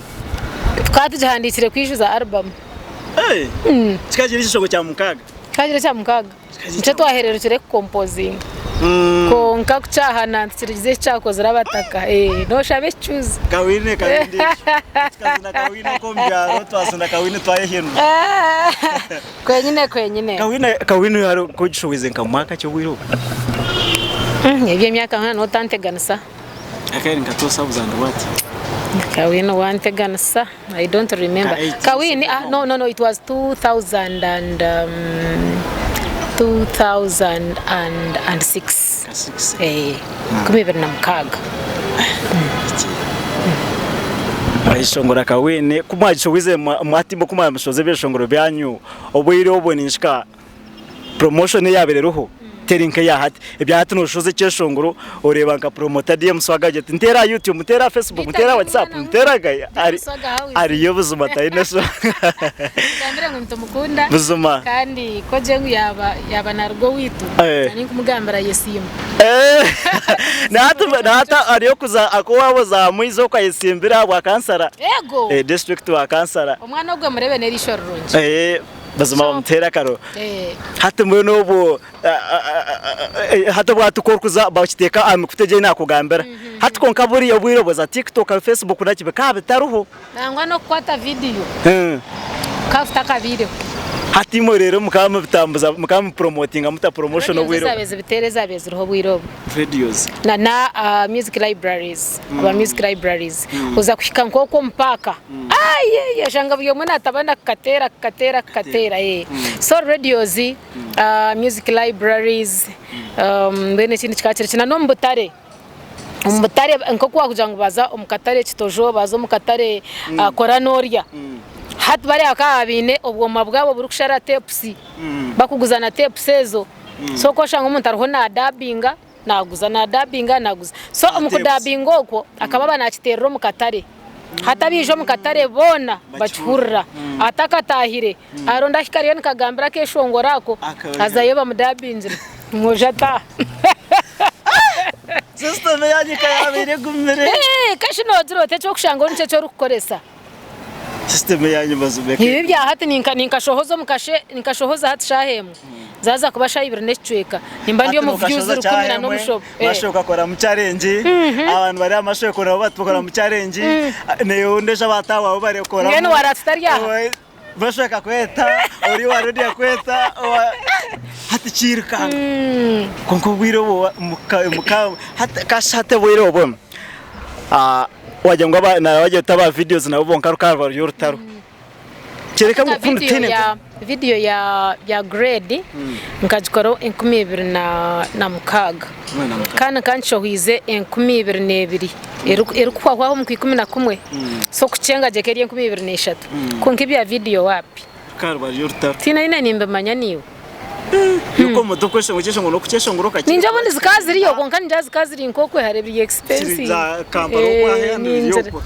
tukaba tugihandiikire kwijuza album. Kikagira ekishongo kya mukaaga. Kikagira ekya mukaaga. Nikyo twahererukire kukompozinga. Kwonka ku kyahanantikirize eki kyakozire abataka, nooshaba ekicuuzi. Kawine kawine tukazina kawine okwo omu byaro twazina kawine twayehindura. Kwenyine kwenyine. Kawine kawine hariho ku ogishohwize nka mwaka ki obwire obwo? Eby'emyaka hoona notanteganisa. Akari nka 2000 what? Kawine wanteganisa. I don't remember. Kawini, ah, no, no, no, it was 2000 and, 2006. Eh, 2006. Mwayeshongora Kawini, ku mwagishowize mwatimba ku mwamushoza ebyeshongoro byanyu, obwire obwo ninshika promotion eyabaire eriho teri nk'eya hati. Ebya hati nooshoza ekyeshongoro oreeba nka promoter DM Swaga agira ati nteera aha YouTube, nteera aha Facebook, nteera aha WhatsApp, nteera aha ariyo buzima taine shonga. Mugambire ngu nitumukunda Buzima. kandi ku ogire ngu yaaba yaaba naaruga owaitu Eh. ninkumugambira ayesiima. Na hati na hati ariyo kuza ak'owaabo zaamwiza okayesimbira ahabwa kansara. Ego. Eh, district wa kansara. Omwana ogwe mureebe n'eriisho rirungi. Eh, Buzima bamuteere akaro. Hati mbwenu obwo hati obwatu ku orikuza bakiteeka aha mikutu egi ei naakugambira. Hati kwonka buriya obwire obwo za TikTok, Facebook naki bikaba bitariho. Nangwa n'okukwata vidiyo kukaba kutakabaireho. Hati imwe reero mukaba mubitambuza mukaba mupuromotinga muta promotion obwire obwo? Rediyo zibiteera ezaabaire ziriho obwire obwo. Radios. Na na music libraries, aba music libraries. Oza kuhika nk'okwo omu paaka, aayeye oshanga buri omwe naataba nakukateera kukateera kukateera. So radios, music libraries, mbwenu ekindi kikaba kiri ki? Na n'omu butare, omu butare nk'oku waakugira ngu baaza omu katare Kitojo, baaza omu katare Kora Noorya. Hati bariya bakaba baine obwoma bwabo oburikushara tepusi, bakuguza na tepusi ezo. So ku oshanga omuntu ariho naadabinga naaguza, naadabinga naaguza. So omu kudabinga okwo akaba aba naakiteerera omu katare. Hati abaija omu katare boona bakihurira. Atakataahire, aronda ahika ariyo nikagambira akeeshongoro ako, azayo bamudabingire, omwojo ataaha. System yaanyu ka yaabaire egumire. Ka shi noogira oti eky'okushanga nikyo eki orikukoresa. System yanyu mazima Ebi ebya hati ninka ninkashohoza omu kashe ninkashohoza hati shaaha emwe zaaza kuba shaaha ibiri n'ekicweka nimba ndi omu views rukumi na n'omushobo. Masho okakoramu challenge abantu bari aha mashoko nabo batukoramu challenge naiwe ondiijo abataahi baawe barikoramu. Mbwenu waaraba tutari aha. Masho akakweta ori owa redi akweta hati kiirukanga kwonka obwire obwo muka hati hati obwire obwo Wagira ngu aba wagira oti aba videos nabo bonka rukaba ruri orutaro. Kyereka ngu kunu Video tihaine ya video ya ya grade nkagikora 2006 kandi nkaba nkishohwize 2002 erikuhwahwaho omu 2011 so kukyenga gye eka eri 2003 kwonka ebya video wapi. Rukaba ruri orutaro. Tihaine ahu nimbimanya naiwe. Yuko omuntu okweshongora ekyeshongoro n'okukyeshongora okakira. Ningira obundi zikaba ziriyo kwonka ningira zikaba ziri nk'okwehara ebiri expensive. Kiri za Kampala okwo ahu biri okwo.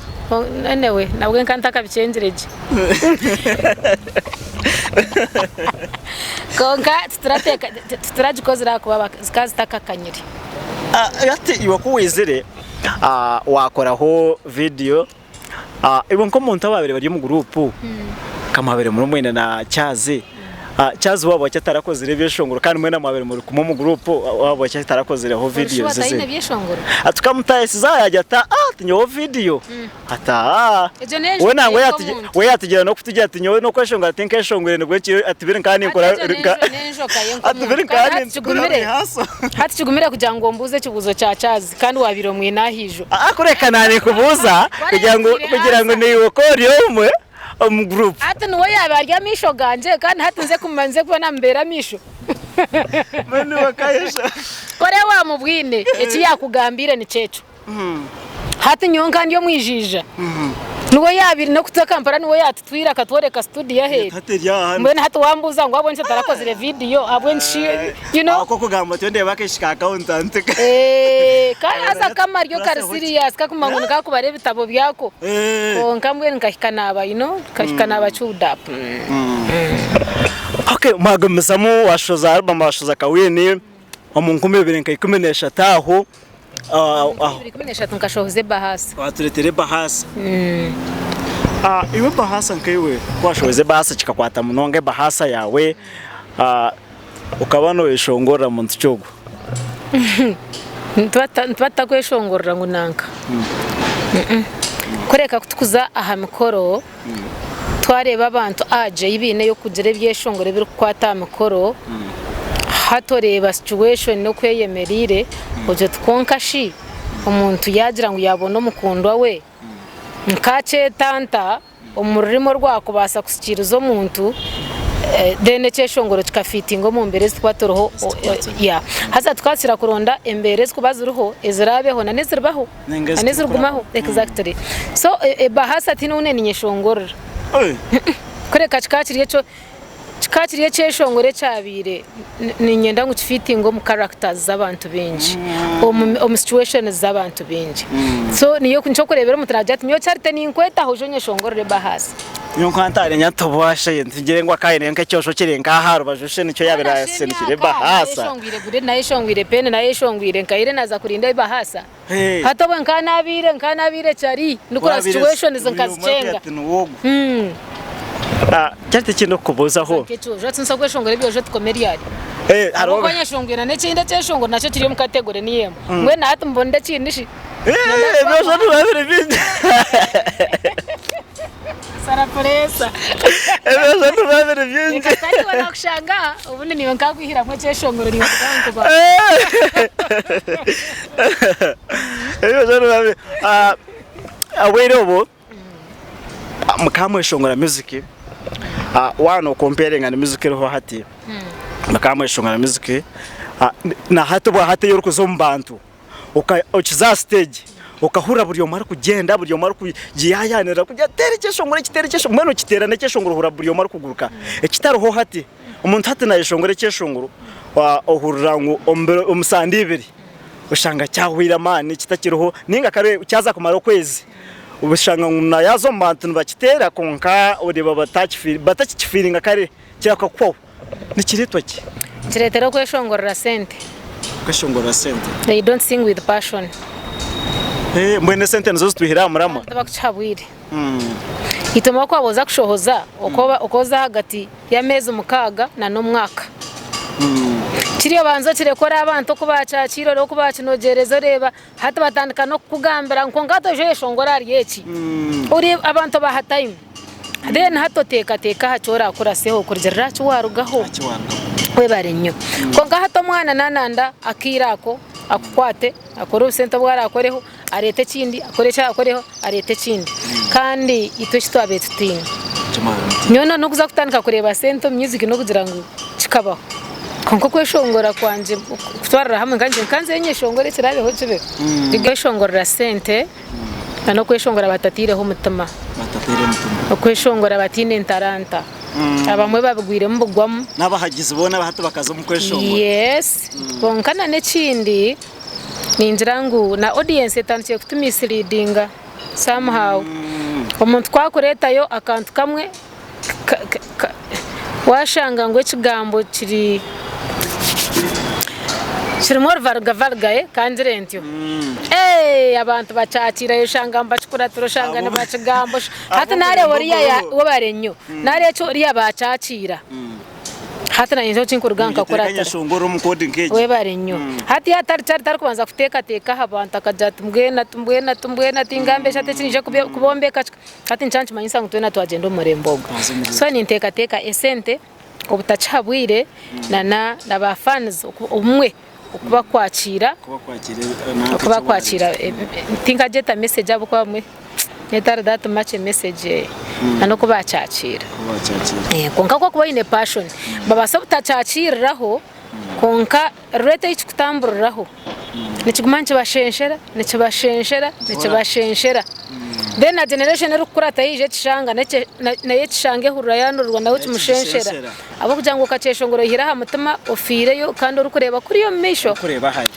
Anyway nabwe nkaba ntakabikyengire gye. Kwonka titurateeka tituragikozire ahakuba zikaba zitakakanyire. Hati iwe ku waizire wakoraho vidiyo Iwe nk'omuntu abaabaire bari omu guruupu, nka mwabaire muri mwena na Kyazi, Charles waaba ki atarakozire ebyeshongoro kandi mwena mwabaire muri kumwe omu group waaba ki atarakozireho Orishuba videos atayine ze? byeshongoro? Tukamutayisiza yaagira ati aah ti nyowe video ati aah Egyo we n'enjoka nangwa y'omuntu. we yatugira n'okutugira ati nyowe n'okweshongora tinkeshongwire nibwo nkiriyo ati biri nka ninkora Hati egyo n'enjoka ye ati biri nk'omuntu. nka Kandi hati ninkora kigumire rehearsal. hati kigumire kugira ngu ombuuze ekibuuzo kya Charles kandi waabaire omwine aha ijo. Aah kureka naanikubuuza kugira ngu Wareebire kugira ngu answer. naiwe ku ori omwe omu group. Hati niwe yaaba ari amaisho gangye kandi hati nze kuma nze kuba namubeera amaisho. Mbwenu iwe okayesha. Kore waamubwine eki yaakugambiire nikyo ekyo. Hati nyowe nka ndi omwijiija niwe yaabaire n'okuza Kampala niwe yaatutwire akatworeka studio aheeru. Hati eri aha hanu. Mbwenu hati wambuuza ngu ahabw'enki otarakozire vidiyo ahabw'enki shi you know. Ahabw'okugamba oti ndeebe akaishiki ka accountant. Kandi haza kamaryo kari serious kakumanya ngu nikakubara ebitabo byako. Kwonka mbwenu nkahika naaba you know nkahika naaba chewed up. Okay mwagumizamu washoza album washoza Kawini omu 2013 aho. Omu 2013 nkashohoza Ebahasa. Watureetera Ebahasa. Iwe Ebahasa nkaiwe ku washohoza Ebahasa kikakwata munonga Ebahasa yaawe okaba noyeshongorera muntu ki ogwo? Nituba tutakweshongorera ngu nanka. Kureka ku turikuza aha mikoro twareeba abantu age ei baine ey'okugira ebyeshongoro ebirikukwata aha mikoro, hati oreeba situation oku eyemereire ogira oti kwonka shi omuntu yaagira ngu yaabona omukundwa we nkakyetanta omu rurimi orwakubaasa kusikiiriza omuntu then ekyeshongoro kikafiitinga omu mbeera ezitukuba turiho yeah. Haza tukakira kuronda embeera ezikuba ziriho eziraabeho na n'eziribaho Ninga na n'ezirigumaho exactly. So ebahasa tihaine ou ninyeshongorera kureka kikaba kiri ekyo Kikaba kiri ekyeshongoro ekyabaire niinyenda ngu kifiitinge omu characters z'abantu baingi, omu situations z'abantu baingi. So niyo nikyo orikureebera omuntu naagira ati nyowe Charity ninkwetaho oije onyeshongorere Bahasa. Nyowe nkaba ntarenya nti obwashe ntugire ngu akaba aine nk'ekyosho kiri nk'aha aha rubaju shi nikyo yaabaire naasindikira ebahasa. Nayeshongwire grenade, nayeshongwire pen, nayeshongwire nkaire naaza kurinda ebahasa. Hati obwe nkaba nabiire nkaba nabiire cari ndikura situations nkazikyenga. Charity ekindi okukubuuzaho. Nk'ekyojo hati nsobola kweshongora ebyojo tukome ryari. Ahabw'okuba nyeshongwire na n'ekindi ekyeshongoro nakyo kiri omu category niyo emwe. Mbwenu hati mbonire ekindi shi? Ebyojo nibiba biri bingi. Sara pureesa. Ebyojo nibiba biri bingi. Reka tariwe nakushanga aha obundi niiwe nkakwihiramu ekyeshongoro niiwe nkankuba. Ebyojo nibiba biri obwire obu mukaba mweshongora music waaba nokomparinga na music eriho hati mukaba mweshongora music na hati obwahati ei orikuza omu bantu Okiza aha siteegi okahurira buri omwe arikugyenda buri omwe arikugiyayaanira kugira teera ekyeshongoro eki teera ekyeshongoro mbwenu okiteera n'ekyeshongoro ohurira buri omwe arikuguruka. Ekitariho hati, omuntu hati naayeshongora ekyeshongoro ohurira ngu omu sande ibiri oshanga kyahweire amaani kitakiriho nainga kare kyaza kumara okwezi oshanga ngu naaza omu bantu nibakiteera kwonka oreeba batakikifiiringa kare kirakakuhwaho. Nikireetwa ki? Nikireetera okweshongorera sente. Okweshongorera sente. They don't sing with passion. Eh, mbwenu esente nizo zitwihire aha muramwa. Tibakukiha bwire. Itwe obu wakuba oza kushohoza okoza ahagati y'ameezi mukaaga na n'omwaka. Kiri obanza okirekore abantu oku bakyakiire oreebe oku bakinogyereza oreeba hati batandika n'okukugambira ngu kwonka hati oije oyeshongore ahari eki. Oreeba abantu obaha time. Then hati oteekateeka aha ki oraakuraseho kurugiirira aha ki waarugaho. Webare nnyo. Kwonka hati omwana naananda akaire ako akukwate akore obusente obu araakoreho areete ekindi akore eki araakoreho areete ekindi. Kandi itwe eki twabaire tutaine. Nyowe n'okuza kutandika kureeba sente omu music n'okugira ngu kikabaho. Kwonka okweshongora kwangye kutwarira hamwe nkangye nkanzeyo nyeshongore ekiraabeho kibeho. Kweshongorera sente. N'okweshongora batataireho omutima. Okweshongora bataine ntaranta. Abamwe babigwiremu bugwamu. N'abahagizi boona hati bakaza omu kweshongora. Yes. Kwonka na n'ekindi ningira ngu na audience etandikire kutu misleadinga somehow. Omuntu ku akureetayo akantu kamwe Waashanga ngu ekigambo kiri kirimu oruvarugavaruga ka ngire ntyo abantu bakyakiira oshanga nibakikuratira oshanga nibakigamba hati nareeba oriya webare nnyo nareeba eki oriya bakyakiira. Hati nanye nikyo kinkuruga nkakuratira. Webare nnyo. Hati yaaba atari arikubanza kuteekateeka aha bantu akagira ati mbwenu ati mbwenu ati mbwenu ati ngambe shi ati eki niija kubombeka ki? Hati nikyo nikimanyisa ngu twena twagyenda omu murembe ogwo. So ninteekateeka esente obutakiha bwire na na ba fans obumwe okubakwakira okubakwakira tinkagyeta message ahabw'okuba obumwe netari that much a message na n'oku bakyakira. Kwonka ku orikuba oine passion babaasa obutakyakiriraho kwonka rate ei kikutamburiraho nikiguma nikibashenshera, nikibashenshera, nikibashenshera. Then na generation erikukurata yaija ekishanga nayo ekishanga ehurira yanurirwa nawe kimushenshera. Ahabw'okugira ngu okakyeshongora oyihire aha mutima, ofiireyo kandi orikureeba kuriya omu maisho. Orikureeba hare.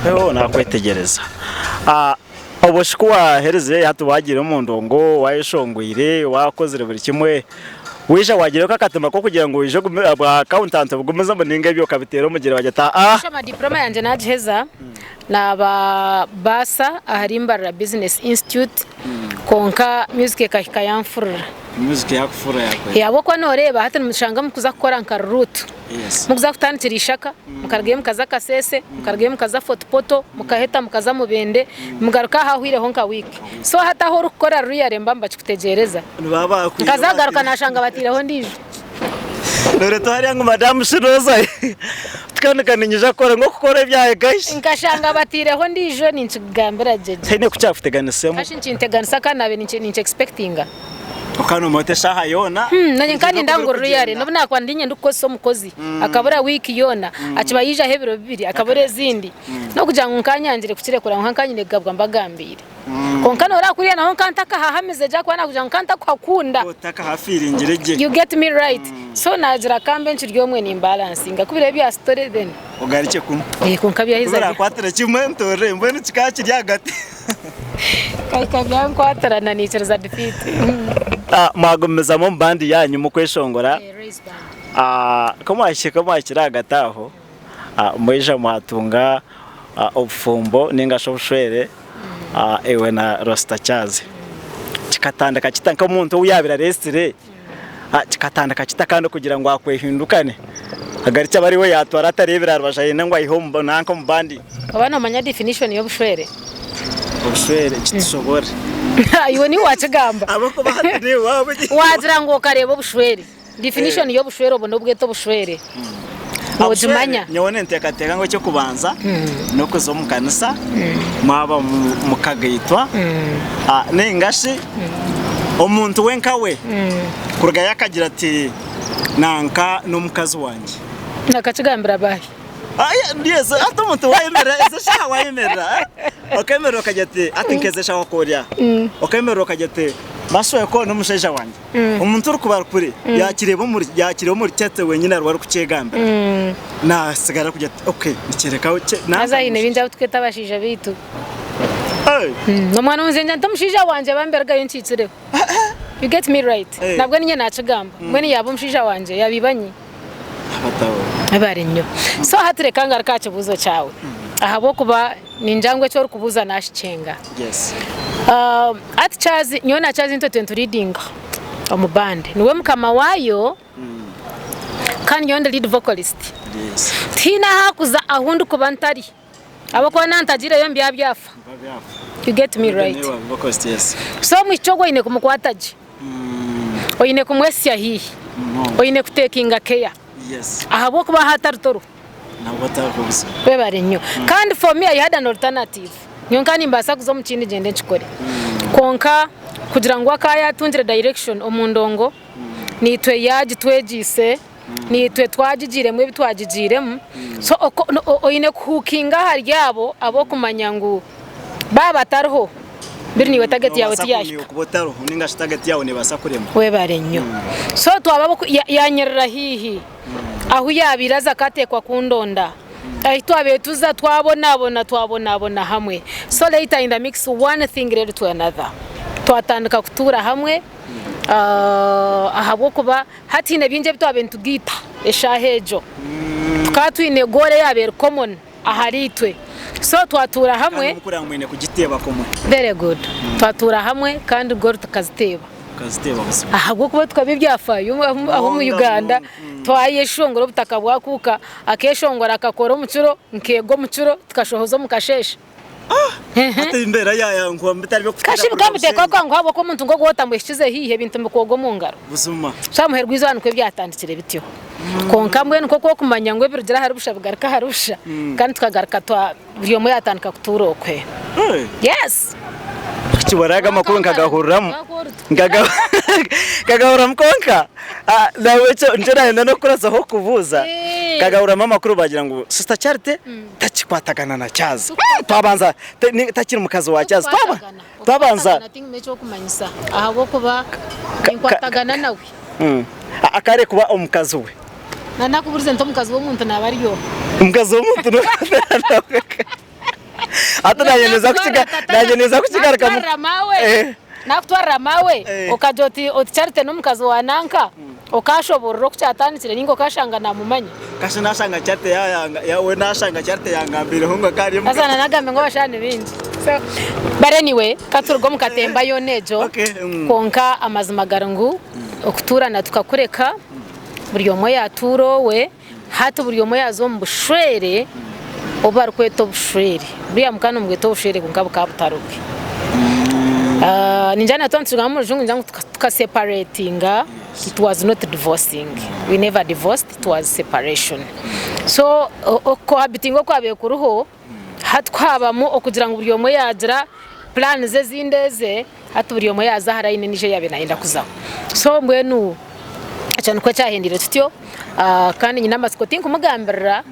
Eho nakwetegyereza. Obwo shi ku waaherize hati waagiire omu ndongo, waayeshongwire, waakozire buri kimwe, waija waagirayo nk'akatima k'okugira ngu oije ogume obwa accountant obugumizemu nainga ebyo okabiteera omugyere wagira oti aa. Kushoma diploma yangye naagiheza, naaba baasa ahari Mbarara Business Institute kwonka music ekahika yanfurira. Music yakufurira yakweta. Ahabw'okuba nooreeba hati nimushanga mukuza kukora nka route. Mukuza kutandikira Ishaka, mukarugayo mukaza Kasese, mukarugayo mukaza Fort Portal, mukaheta mukaza Mubende, mugaruka aha hahwireho nka wiiki. So hati ahu orikukora really nibaba nibakikutegyereza. Nkaza kugaruka nashanga bataireho ondiijo. Nooreetwa hariya ngu madamu shi noozayo? Kandi ka niinyija kukora ngu okukora ebyawe gaishi. Nkashanga bataireho ondiijo ninkigambira gye gye. Tihaine ku kyakuteganisemu? Kashi nikinteganisa kandi naabaire ninki expectinga. Okaba noomanya oti eshaaha yoona. Naanye nkaba niinyenda ngu really n'obu naakuba ndi niinye ndikukozesa omukozi akabura wiiki yoona, akiba yaijaho ebiro bibiri akabura ezindi, n'okugira ngu nkanyangire kukirekura ngu nka nyine kugabwa mbagambiire. Kwonka nooreeba kuriya naho nka ntakahahamize gye ahakuba naakugira ngu nka ntakuhakunda. Otakahafiiringire gye. You get me right? So naagira kambe nkiri omwe nimbalansinga ku biriba ebya story then. Ogarukye kumwe. Kwonka byaheza. Ku birakwatira kimwe ntoorere mbwenu kikaba kiri ahagati. Bikahika byankwatirana naikiriza defeat. Mwagumizamu omu bandi yaanyu mukweshongora. Ku mwahikire ahagati aho, mwaija mwatunga obufumbo nainga shi obushwere iwe na Rosita Kyaze. Kikatandika kita nk'omuntu ou yaabaire areetsire, kikatandika kita kandi kugira ngu akwehindukane agarukye abe ariwe yaatwara atareebire aha rubaju ayende ngu aihe nanka omu bandi? Oba noomanya definition y'obushwere? Obushwere kitushobore. Iwe niiwe waakigamba. Ahabw'okuba hati niiwe waaba ori. Waagira ngu okareeba obushwere. Definition y'obushwere obwo n'obweta obushwere nogimanya? Nyowe ninteekateeka ngu eky'okubanza n'okuza omu kanisa mwaba mukagaitwa nainga shi omuntu we nka we kurugayo akagira ati nanka n'omukazi wangye. Akakigambira baahi? Yes, hati omuntu wayemerera ezi eshaaha wayemerera okemerera okagira ati hati nk'ezi eshaaha oku ori aha okemerera okagira ati Mashweko n'omushaija wangye. Omuntu orikuba ari kure yaakireeba omuri yaakireeba omuri church wenyine ariwe arikukyegambira naasigara arikugira ati okay nikyoreka ngu kye Haza haine bingi abu tukweta abashaija baitu. Omwana nze nti omushaija wangye bambi arugayo nkiikireho. You get me right? Nabwo ninye naakigamba. Mbwenu yaaba omushaija wangye yaaba ibanyi. Webare nnyo. So hati reka ngaruke aha kibuuzo kyawe ahabw'okuba ningira ngu eki orikubuuza naakikyenga. Hati Charles, nyowe na Charles nitwe turiyo nituridinga omu band. Niwe mukama waayo kandi nyowe ndi lead vocalist. Tihaine ahu arikuza ahu ndikuba ntari ahabw'okuba naaba ntagiireyo nibiba byafa. You get me right? So omwishiki ogwo oine kumukwata gye. Oine kumwesya haihi, oine kutekinga care ahabw'okuba ahu atari toriho. Webare nnyo. Kandi for me I had an alternative. Nyowe nkaba nimbaasa kuza omu kindi ngyende nkikore. Kwonka kugira ngu akaba yatungire direction omu ndongo, naitwe yagitwegyeise, naitwe twagigiiremu ebi twagigiiremu. So oine kuhuukinga ahari abo ab'okumanya ngu baaba batariho, biri naiwe target yaawe tiyahika. Webare nnyo. So twaba ab'oku yanyerera haihi ahu yaabaire aza akateekwa kundonda. Ahi twabaire tuza twabonabona twabonabona hamwe. So later in the mix one thing led to another. Twatandika kutuura hamwe ahabw'okuba hati haine bingi ebi twabaire nitugaita eshaaha egyo. Tukaba twine goal eyaabaire eri common. ahariitwe. So twatuura hamwe. Kandi mukura mwine kugiteeba kumwe. Very good. Twatuura hamwe kandi goal tukaziteeba. Mukaziteeba buzima. Ahabw'okuba tukaba ebyafaayo aho omu Uganda. Twayeshongora obutaka bwakuuka, akeshongora akakora omu kiro, nkeega omu kiro, tukashohoza omu kasheeshe. Hati embeera yayanguha bitari by'okuteera Kashi kuruga bikaba biteekwa Bushenyi. kwanguha ahabw'okuba omuntu nk'ogu otamuhikize haihi ebintu nibikwoga omu ngaro. Buzima. So aha muheru gw'eizooba nikwo byatandikire bityo. Kwonka mbwenu nk'oku orikumanya ngu ebirugire ahari busha bigaruka ahari busha, kandi tukagaruka twa buri omwe yaatandika kutuura okwe. Yes! Kibora aga amakuru nkagahuriramu. Nkagahuriramu kwonka nahabwekyo nikyo nayenda n'okukurazaho kukubuuza. Nkagahuriramu amakuru bagira ngu Sister Charity takikwatagana na Charles. Twabanza takiri mukazi wa Charles. Twabanza. Okukwatagana tinyine eky'okumanyisa ahabw'okuba ninkwatagana nawe. Akare kuba omukazi we. Nanakuburize nti omukazi w'omuntu naaba ari oha? Omukazi w'omuntu no Hati naanye ninza kukiga naanye ninza kukigarukamu. Nakutwarira maawe, Eh. nakutwarira maawe Eh. okagira oti oti Charity n'omukazi wa nanka, okashoborora oku kyatandikire ninga okashanga namumanya. Kasha nashanga Charity yayanga ya we nashanga Charity yangambireho ngu akaba ari Haza omukazi. nanagambe ngu abashaija ni baingi. So but anyway katuruge omu katemba yoona egyo Okay, mm. kwonka amazima gari ngu okutuurana tukakureka buri omwe yaatuura owe, hati buri omwe yaaza omu bushwere obu barikweta obushwere. Buriya mukaba nimubweta obushwere kwonka bukaba butari bwe. Ningira na twaba nitugamba omu rujungu ningira ngu tukaseparetinga, it was not divorcing, we never divorced, it was separation. So okukohabitinga okwabaire kuriho, hati ku haabamu okugira ngu buri omwe yaagira puraani ze ezindi eze, hati buri omwe yaaza aha layini endiijo ei yaabaire naayenda kuzaho. So mbwenu ekyo nikwo kyahendeire kityo kandi nyine amatsiko tinkumugambirira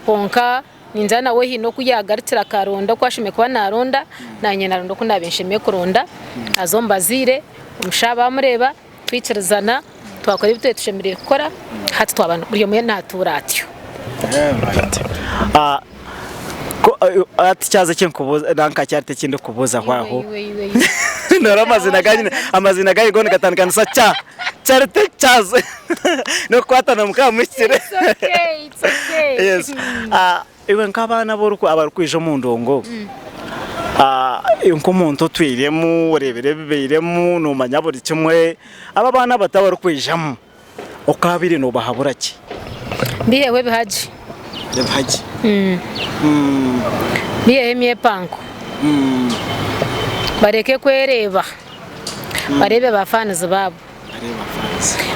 kwonka ningira nawe haine oku yaagarukire akaronda oku ashemereire kuba naaronda, naanye naaronda oku naabaire nshemereire kuronda, naaza omu bazaire, omushaho baamureeba, twikirizana twakora ebi twaba tushemereire kukora hati twaba buri omwe natuura atyo. Hati kyaza ekinkubuuza nanka kyarita ekindikubuuzaho aho noreeba amaziina ganyu amaziina ganyu goona nigatandika na kya Charity Charles n'okukwatana mukaba muhikire yes Iwe nk'abaana abu abarikwija omu ndongo, nk'omuntu otwiremu, oreebire ebibairemu, noomanya buri kimwe, abo abaana abato abarikwijamu okaabaire noobahabura ki? Biiheho ebihagi. Ebihagi? Biiheho emyepanko. Bareke kwereeba, bareebe ba fans baabo.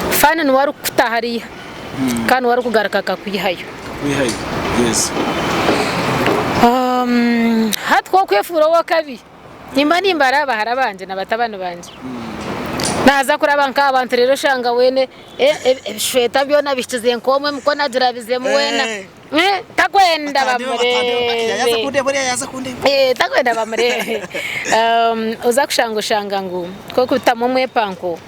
Fan niwe arikukuta hariya kandi niwe arikugaruka akakwihayo. Hati ku okwefuura ow'akabi, nimba nimbaraba bahara bangye na batabani bangye, naaza kuraba nk'abantu reero oshanga weena ebishweta byona bihikize nk'omwe emikono agirabizemu weena. Takwenda bamureebe. Takwenda bamureebe. Oza kushanga oshanga ngu ku orikubitamu omwepanko,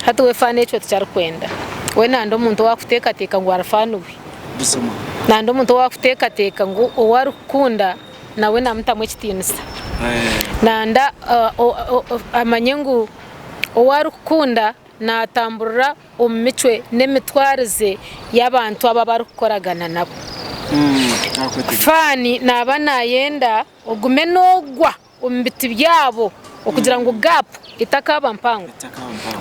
hati we faani ekyo tikyo arikwenda. We nanda omuntu owaakuteekateeka ngu ari faani we. Nanda omuntu owaakuteekateeka ngu ou arikukunda nawe naamutamu ekitiinisa. Nanda amanye ngu ou arikukunda naatamburira omu micwe n'emitwarize y'abantu abu abarikukoragana nabo. Faani naaba naayenda ogume noogwa omu biti byabo okugira ngu gaapu etakaaba mpango.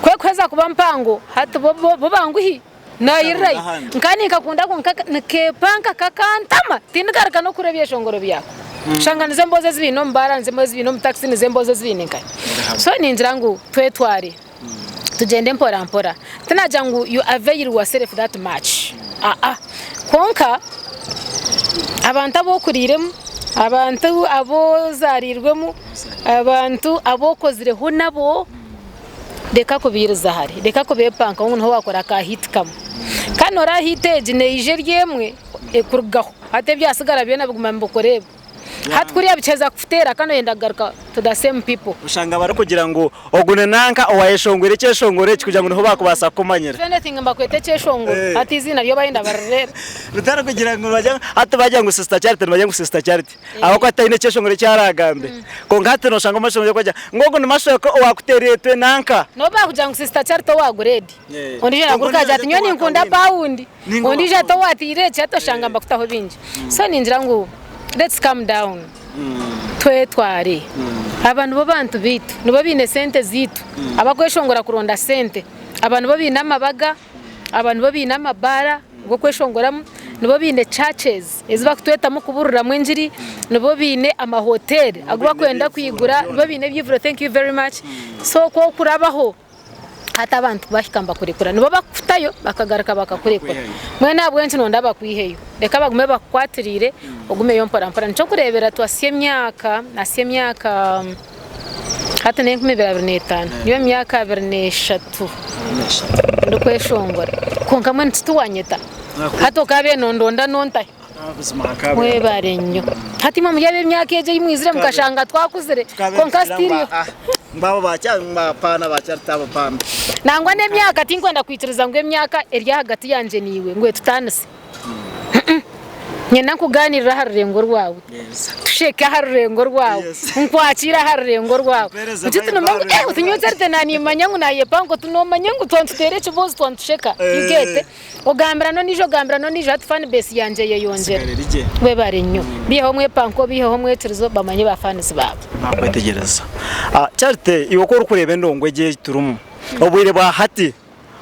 Ku erikuheza kuba mpango hati bo bo banguhi naayirirayo. Nka ninkakunda kwonka nikeepanka kakantama tindigaruka n'okuhurira ebyeshongoro byako. Oshanga nizo emboozi ezi baine omu baara, nizo emboozi ezi baine omu takisi, nizo emboozi ezi baine nkahi. So ningira ngu twetware. Tugyende mpora mpora. Tinagira ngu you avail yourself that much aa kwonka abantu abu okuriiremu, abantu abu ozaariirwemu, abantu abu okozireho nabo reka kubairiza hare, reka kubeepankaho ngu niho waakora ka hit kamwe. Kandi noreeba hit egi neija eri emwe ekurugaho hati ebyatsigara byona biguma nibikureeba. Hati kuriya bikiheza kukuteera kandi oyenda kugaruka to the same people. Oshanga barikugira ngu ogu ni nanka owayeshongwire ekyeshongoro eki kugira ngu niho baakubaasa kukumanyira. If anything nibakweta ekyeshongoro hati eiziina ryo bayenda barireebe. Bitari kugira ngu nibagira ngu hati bagira ngu Sister Charity nibagira ngu Sister Charity ahabw'okuba taine ekyeshongoro eki araagambe. Kwonka hati noshanga omu maisho ngu ogu ni Mashweko owaakuteereetwe nanka. N'obu baakugira ngu Sister Charity owa grade, ondiijo naaguruka agira ati nyowe ninkunda pawundi. Ondiijo ati owateire eki hati oshanga nibakutaho bingi. So ningira ngu let's calm down twetware. Aba nibo bantu baitu, nibo baine sente zaitu, abakweshongora kuronda sente. Aba nibo baine amabaga, aba nibo baine amabaara. g'okweshongoramu, nibo baine churches ezi barikutwetamu kubuuriramu engiri, nibo baine amahoteeri agu barikwenda kwigura, nibo baine ebyivuro thank you very much. So ku okurabaho hati abantu bahika nibakurekura nibo bakukutayo bakagaruka bakakurekura. Mbwenu ahabw'enki noyenda bakwiheyo? Reka bagume bakukwatiriire ogumeyo mpora mpora. Nikyo orikureebera twasya emyaka, nasya emyaka. Hati n'enkumi 2005, ndi omu myaka 23 ndikweshongora kwonka mbwenu titiwanyeta hati okaabaire nondonda nontahi? Mwebare nnyo. Hati imwe muri ab'emyaka egyo ei mwizire mukashanga twakuzire kwonka still nangwa n'emyaka tinkwenda kwikiriza ngu emyaka eri ahagati yangye naiwe ngu etutaanise. Nyenda nkugaaniirire aha rurengo rwawe, tusheke aha rurengo rwawe, nkwakiire aha rurengo rwawe. Oti tinumanya ngu eh oti nyowe Charity naanimanya ngu naayepanka oti noomanya ngu twaba nituteera ekiboozi twaba nitusheka you get? Ogambira n'ondiijo ogambira n'ondiijo hati fan base yangye eyeyongyera. Webare nnyo. Biiheho omwepanko biiheho omwekirizo bamanye ba fans baabo. Baakwetegyereza. Charity iwe oku orikureeba endongo egi ei turimu obwire bwa hati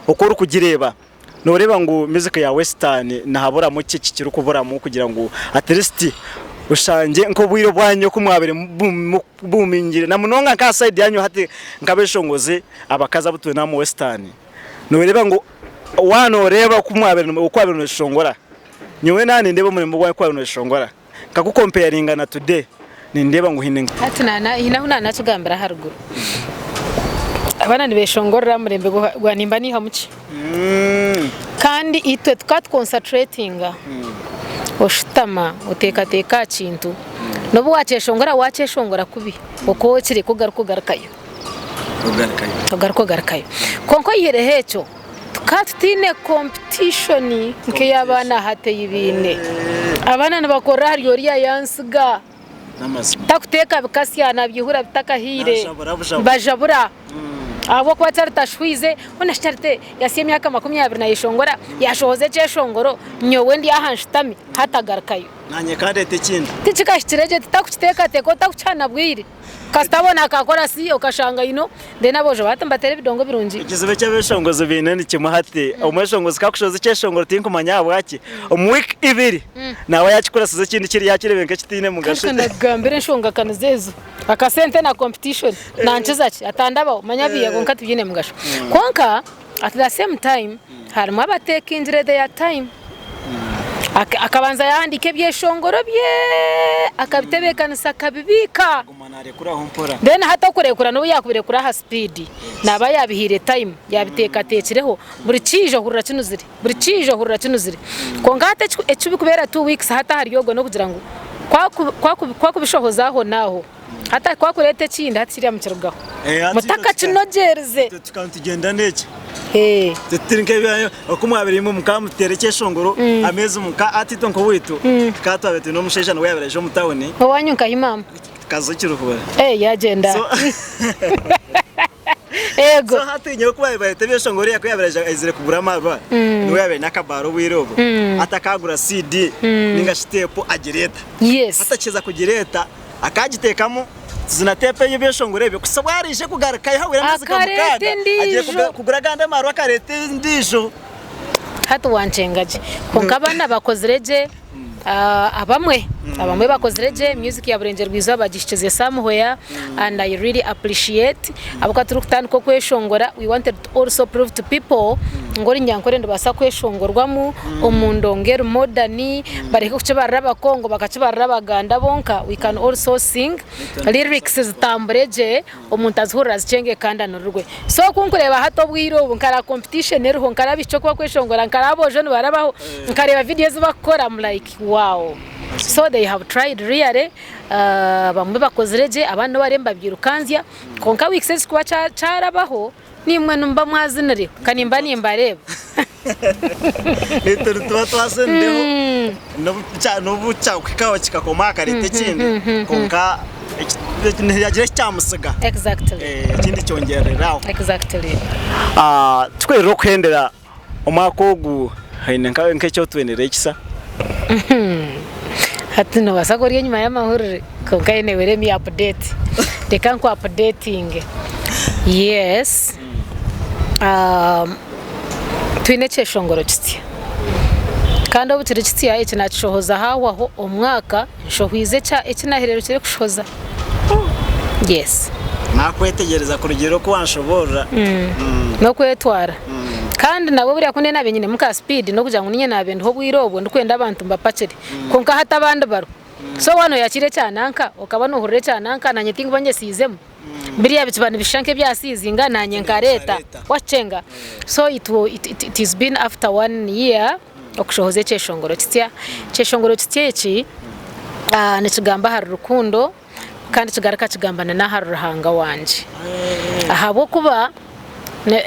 oku orikugireeba, Nooreeba ngu music ya western nihaburamu ki ekirikuburamu kugira ngu at least oshangye nk'obwire obwanyu oku mwabaire mubuumingire na munonga nk'aha side yanyu hati nk'abeshongozi abakazi abu twine omu western nooreeba ngu waaba nooreeba oku mwabaire oku wabaire nooshongora nyowe naaba nindeeba omurimo gwanyu oku wabaire nooshongora nkagukomparinga na today nindeeba ngu haine Hati haine ahu naanakigambira aharuguru. Abaana nibeshongorera aha murembe gwa nimba niihamu ki? Kandi itwe tukaba tukonsateretinga, oshutama oteekateeka aha kintu, n'obu waakyeshongora waakyeshongora kubi, okookireka ogaruka ogarukayo, ogaruka ogarukayo. Kwonka oyihireho ekyo, tukaba tutaine kompetishoni nk'ey'abaana hati ei baine. Abaana nibakorera ahari oriya yantsiga. Takuteeka bikasya nabyihura bitakahiire nibajabura ahabw'okuba Charity ashwize hoona shi Charity yasya emyaka 20 nayeshongora yashohoza ekyeshongoro nyowe ndi aha nshutami hati agarukayo. Nanye kandeete ekindi. Tikikahikire gye titakukiteekateeka otakukiha na bwire. Kasita abona aka korasi okashanga you know then aboojo hati nibateera ebidongo birungi. Ekizibu eki abeshongozi baine ni kimwe hati, omweshongozi ku akushohoza ekyeshongoro tinkumanya ahabwaki, omu wiiki ibiri naaba yakikurasiza ekindi kiri yakireeba nk'ekitaine mugasho. Kandi kanakugambira enshonga kanizo ezo, akasente na competition nankiza ki atandabaho manya biiha kwonka tibyine mugasho. Kwonka at the same time harimu abatekingire their time. Akabanza yaahandiika ebyeshongoro bye akabitebeekanisa akabibiika. Then hati okurekura n'obu yaakubirekura aha sipiidi naaba yaabihaire time, yaabiteekateekireho. Buri kiija ohurira kinuzire, buri kiija ohurira kinuzire. Kwonka hati ekirikubeera 2 weeks hati ahari ogwo n'okugira ngu ku akubishohoza ahonaaho, hati ku akureeta ekindi hati kiriya nikirugaho. Mutakakinogyerize. Tukaba nitugyenda n'eki. Tituri nk'ebyanyu oku mwabaire imwe mukaba muteera ekyeshongoro ameezi muka hati itwe nk'owaitu tukaba twabaire twine omushaija niwe yaabaire aija omu tawuni. Owanyu nkahi maama? Kazo Kiruhura. Yaagyenda. Eego. So hati nyowe ku baabaire bareeta ebyeshongoro oriya ku yaabaire aizire kugura amaarwa niwe yaabaire aine akabaara obwire obwo hati akagura CD ninga shi teepu agireeta. Yes. Hati akiheza kugireeta akagiteekamu Tuzina teepu ey'ebyeshongoro ebyo kuhitsya obu araije kugarukayo hahwire ameezi nka Akareeta mukaaga agiire endiijo. kugura agandi amaarwa akareeta endiijo. Hati wankyenga gye. Kwonka abaana bakozire gye abamwe abamwe bakozire gye music ya Burengyerwa Izooba bagihikize somewhere and I really appreciate ahabw'okuba turikutandika okweshongora we wanted to also prove to people ngu Orunyankore nirubaasa kweshongorwamu omu ndongo eri modern bareke kukibarira abakongo bakakibarira abaganda bonka we can also sing lyrics zitambure gye omuntu azihurire azikyenge kandi anurirwe. So ku nkureeba hati obwire obu nkareeba competition eriho nkareeba abaishiki oku barikweshongora nkareeba aboojo nibarabaho nkareeba video ezi barikukora am like wow so they have tried really abamwe bakozire gye abandi nobu bariyo nibabyirukanzya kwonka weeks ezi kuba kyarabaho Naimwe nimuba mwazinire ka nimba nimbareeba. Itwe nituba twazinireho n'obu kyakuhikaho kikakoma hakareeta ekindi kwonka nihagira eki kyamutsiga ekindi kyongyerera aho. Tukweriire okuhendera omwaka ogu haine nk'eki otwiniire ekisa? Hati noobaasa kuba ori enyima y'amahurire kwonka anyway let me update. Reka nku updatinge. Yes, twine ekyeshongoro kisya. Kandi obu kiri kitsya eki nakishohoza hahwaho omwaka nshohoize eki nahererukire kushohoza. Yes. Nakwetegyereza kurugiirira oku wanshoboorora. N'okwetwara. Kandi nabwo buriya ku ndiyo naaba nyinemu ka speed n'okugira ngu niinye naaba ndiho obwire obwo ndikwenda abantu mbapakire. Kwonka hati abandi bariho. So waaba nooyakiira ekya nanka okaba noohurira ekya nanka naanye tinkuba nyesiizemu. Biriya bikiba nibishusha nk'ebya siizinga naanye nkareeta. Wakikyenga? So it it is been after one year okushohoza ekyeshongoro kitsya. Ekyeshongoro kitsya eki nikigamba ahari rukundo kandi kigaruka kigamba na n'ahari Ruhanga wangye. Ahabw'okuba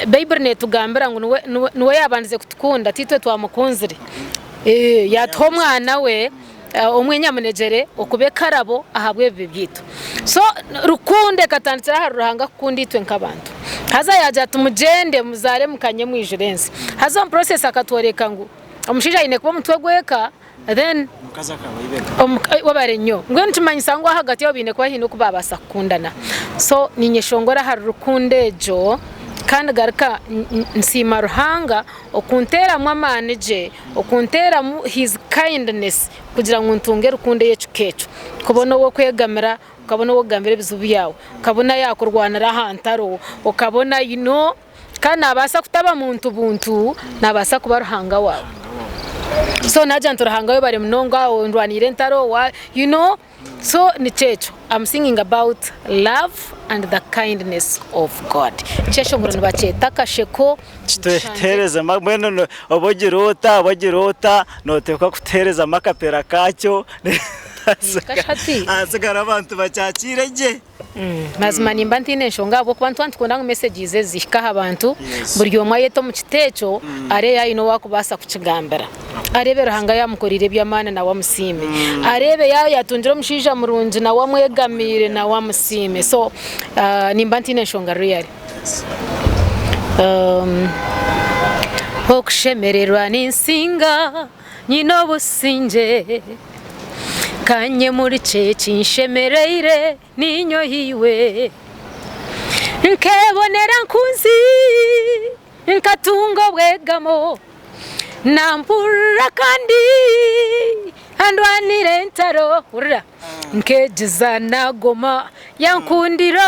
Baiburi neetugambira ngu niwe yaabandize kutukunda tiitwe twamukunzire. Yaatuha omwana we. Omwe nyamunegyere okuba ekarabo ahabw'ebibi byaitu. So rukundo ekatandikira ahari Ruhanga kukunda itwe nk'abantu. Haza yaagira ati mugyende muzaare mukanye mwijure ensi. Haza omu process akatworeka ngu omushaija aine kuba omutwe gw'eka then Omukazi akaba ibega. Webare nnyo. Mbwenu nikimanyisa ngu ahagati aho baine kuba haine oku baabaasa kukundana. So ninyeshongora ahari rukundo egyo kandi garuka nsiima Ruhanga okunteeramu amaani gye. Okunteeramu his kindness kugira ngu ntunge rukundo ey'ekika ekyo. Kubona ow'okwegamira, okabona ow'okugambira ebizibu byawe, okabona yaakurwanira aha ntaro, okabona you know kandi naabaasa kutaba muntu buntu, naabaasa kuba Ruhanga waawe. So naagira nti Ruhanga webare munonga ondwaniire entaro, you know. So nikyo ekyo am singing about love and the kindness of God. Ekyeshongoro nibakyeta akasheko. Kituheereze mbwenu oba ogira ota oba ogira ota noteekwa kutuheerezamu akapera kakyo ahasigara abantu bakyakiire gye. Mazima nimba ntaine nshonga ahabw'okuba nituba nitukunda ngu messages ezi zihike aha bantu, buri omwe ayete omu kiti ekyo areebe aine ou akubaasa kukigambira. Areebe Ruhanga yaamukoreire eby'amaani nawe amusiime. Areebe yaaba yaatungire omushaija murungi nawe amwegamiire nawe amusiime. So nimba ntaine nshonga really. Okushemererwa ninsinga Nyine obusingye, ka nyemurikye ekinshemereire ninyohiwe. Nkebonera nkunzi, nkatunga obwegamo, nampurira kandi andwanira entaro. Hurira, nkegiza nagoma, yankundira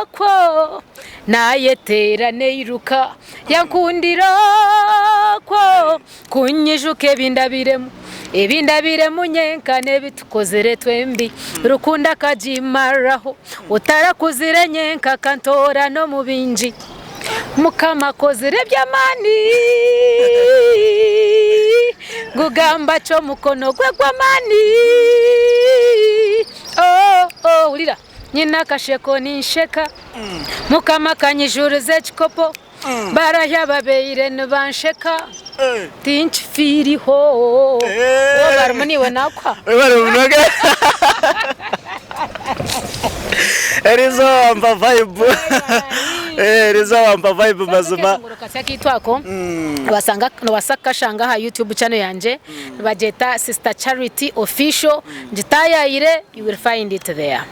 okwo, nayeteera neiruka, yankundira okwo. Ku nyijuka ebi ndabiremu, ebi ndabiremu nyenka n'ebi tukozire twembi, rukundo akagimariraho, otarakuzire nyenka akantoorana omu bingi. Mukama akozire eby'amaani, gugamba ki omukono gwe gw'amaani, oh, oh, hurira, nyine akasheko ninsheka, Mukama akanyijuriza ekikopo. Barahi ababaire nibansheka tinkifiiriho Wo barimu niiwe nakuha. Webare munonga. Eriizooba wampa vibe. Eriizooba wampa vibe mazima. Akeshongoro kasya kaitu ako nobaasa kukashanga aha YouTube channel yangye nibagyeta Sister Charity Official ngitaayayire you will find it there.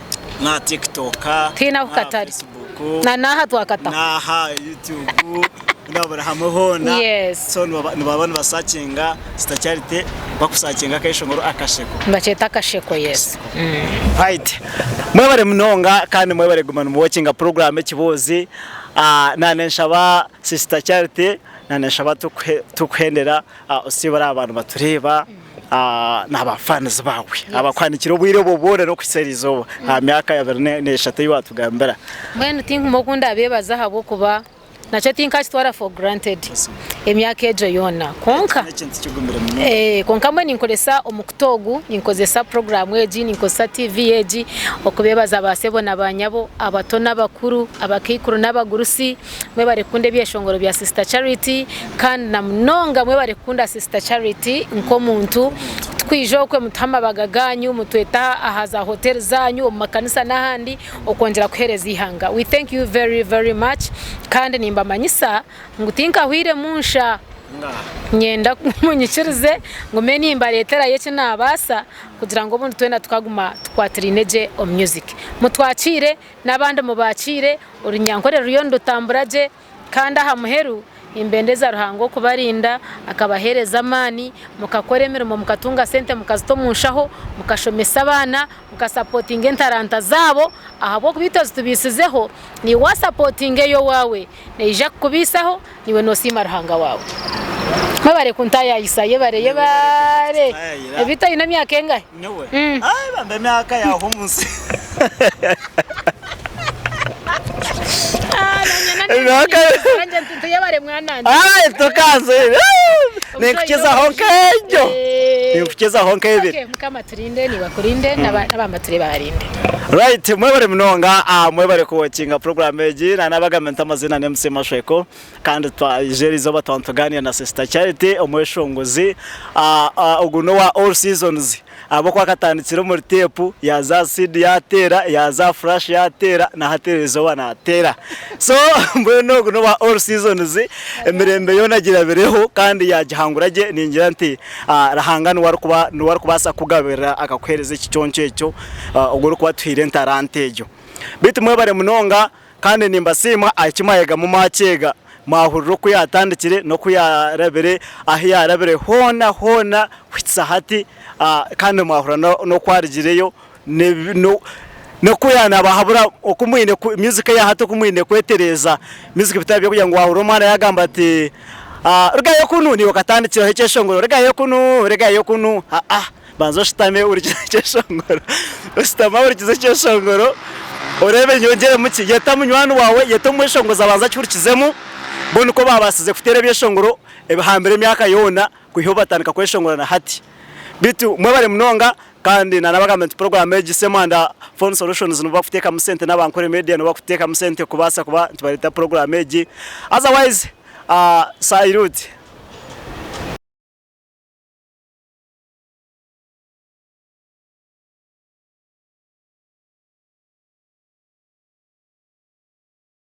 N'aha TikTok, Tihaine ahu n'aha katari. Facebook, Na n'aha twakataho. n'aha YouTube, na buri hamwe hoona. Yes. So nibaba nibasakinga Sister Charity, bakusakinga akeshongoro akasheko. Nibakyeta akasheko, yes. Right. Mwebare munonga kandi mwebare kuguma nimuwokinga puroguraamu Ekibuuzi. Naanenshaba Sister Charity, naanenshaba tukuhendera osiibure abantu batureeba. N'aba fans baawe abakuhanikire obwire obwo bwona n'okuhitsya eri izooba aha myaka abiri n'eshatu ei waatugambira. Mbwenu tinkuma oku ndabeebaza ahabw'okuba nakyo tinkakitwara for granted emyaka egyo yoona kwonka N'ekintu kigumire munonga. Kwonka mbwenu ninkoresa omukutu ogu, ninkozesa puroguraamu egi, ninkozesa TV egi okubeebaza ba sebo na ba nyabo, abato n'abakuru, abakaikuru n'abagurusi. Mwebare kukunda ebyeshongoro bya Sister Charity kandi na munonga mwebare kukunda Sister Charity nk'omuntu. Tukwija okwe mutuhe amabaga ganyu, mutwete aha za hotel zanyu, omu makanisa n'ahandi okwongyera kuhereza eihanga. We thank you very very much kandi nimbamanyisa ngu tinkahwiremu nsha. Niinyenda munyikirize ngume nimbareeterayo eki naabaasa kugira ngu obundi twena tukaguma tukwatiraine gye omu music. Mutwakiire n'abandi mubaakiire. Orunyankore ruriyo nirutambura gye kandi aha muheru Nimbendeza Ruhanga okubarinda, akabaheereza amaani, mukakora emirimo mukatunga sente mukazita omu nshaho, mukashomesa abaana, mukasapotinga entaranta zaabo ahabw'okuba itwe ezitubiisizeho, naiwe waasapotinga ey'owaawe neija kukubiisaho, naiwe noosiima Ruhanga waawe. Mwebare kuntaayaayisa, yebare yebare. Beitu oine emyaka engahi? Nyowe? Ai bambe emyaka yaaho omu nsi. Ai tokanze ninkukizaho nk'egyo ninkukizaho nk'ebiri. Mukama aturinde naiwe akurinde n'abambature barinde. Right mwebare munonga mwebare kuwokinga program egi nanabagambe nti amazina ni MC Mashweko. Kandi twaija erizooba twaba nitugaaniira na Sister Charity omweshongozi. Ogu n'owa all seasons ahabw'okuba akatandikira omuri teepu yaaza aha CD yaateera, yaaza aha flash yaateera na hati erizooba naateera. So mbwenu ogu n'owa all seasons emirembe yoona agirabireho kandi yaagihangura gye. Ningira nti Ruhanga niwe arikuba niwe arikubaasa kukugabirira akakuheereza ekiconco ekyo ogu orikuba atuhaire entaranta egyo. Beitu mwebare munonga. Kandi nimbasiima aha ki mwayegamu mwakyega, mwahurira oku yaatandikire n'oku yaarabire, ahu yaarabire hoona hoona kuhitsya hati, kandi mwahurira n'oku arugireyo, n'oku yaanabahabura oku mwine music eya hati oku mwine kwetereeza, music bitari by'okugira ngu waahurira omwana yaagamba ati rugayo kunu naiwe okatandikiraho ekyeshongoro rugayo kunu, rugayo kunu, haa. Banza oshutame ohurikize ekyeshongoro, oshutame ohurikize ekyeshongoro oreebe nyongyeremu ki, yeta munywani waawe, yeta omweshongozi abanze akihurikizemu, bo nikwo baabaasize kuteera ebyeshongoro ebihambire emyaka yoona kwiha obu batandika kweshongora na hati. Beitu mwebare munonga kandi naanabagambira nti puroguraamu egi Ssemanda Phone Solutions nibo barikuteekamu sente n'aba Nkore Media nibo barikuteekamu sente kubaasa kuba nibareeta puroguraamu egi. Otherwise, salute.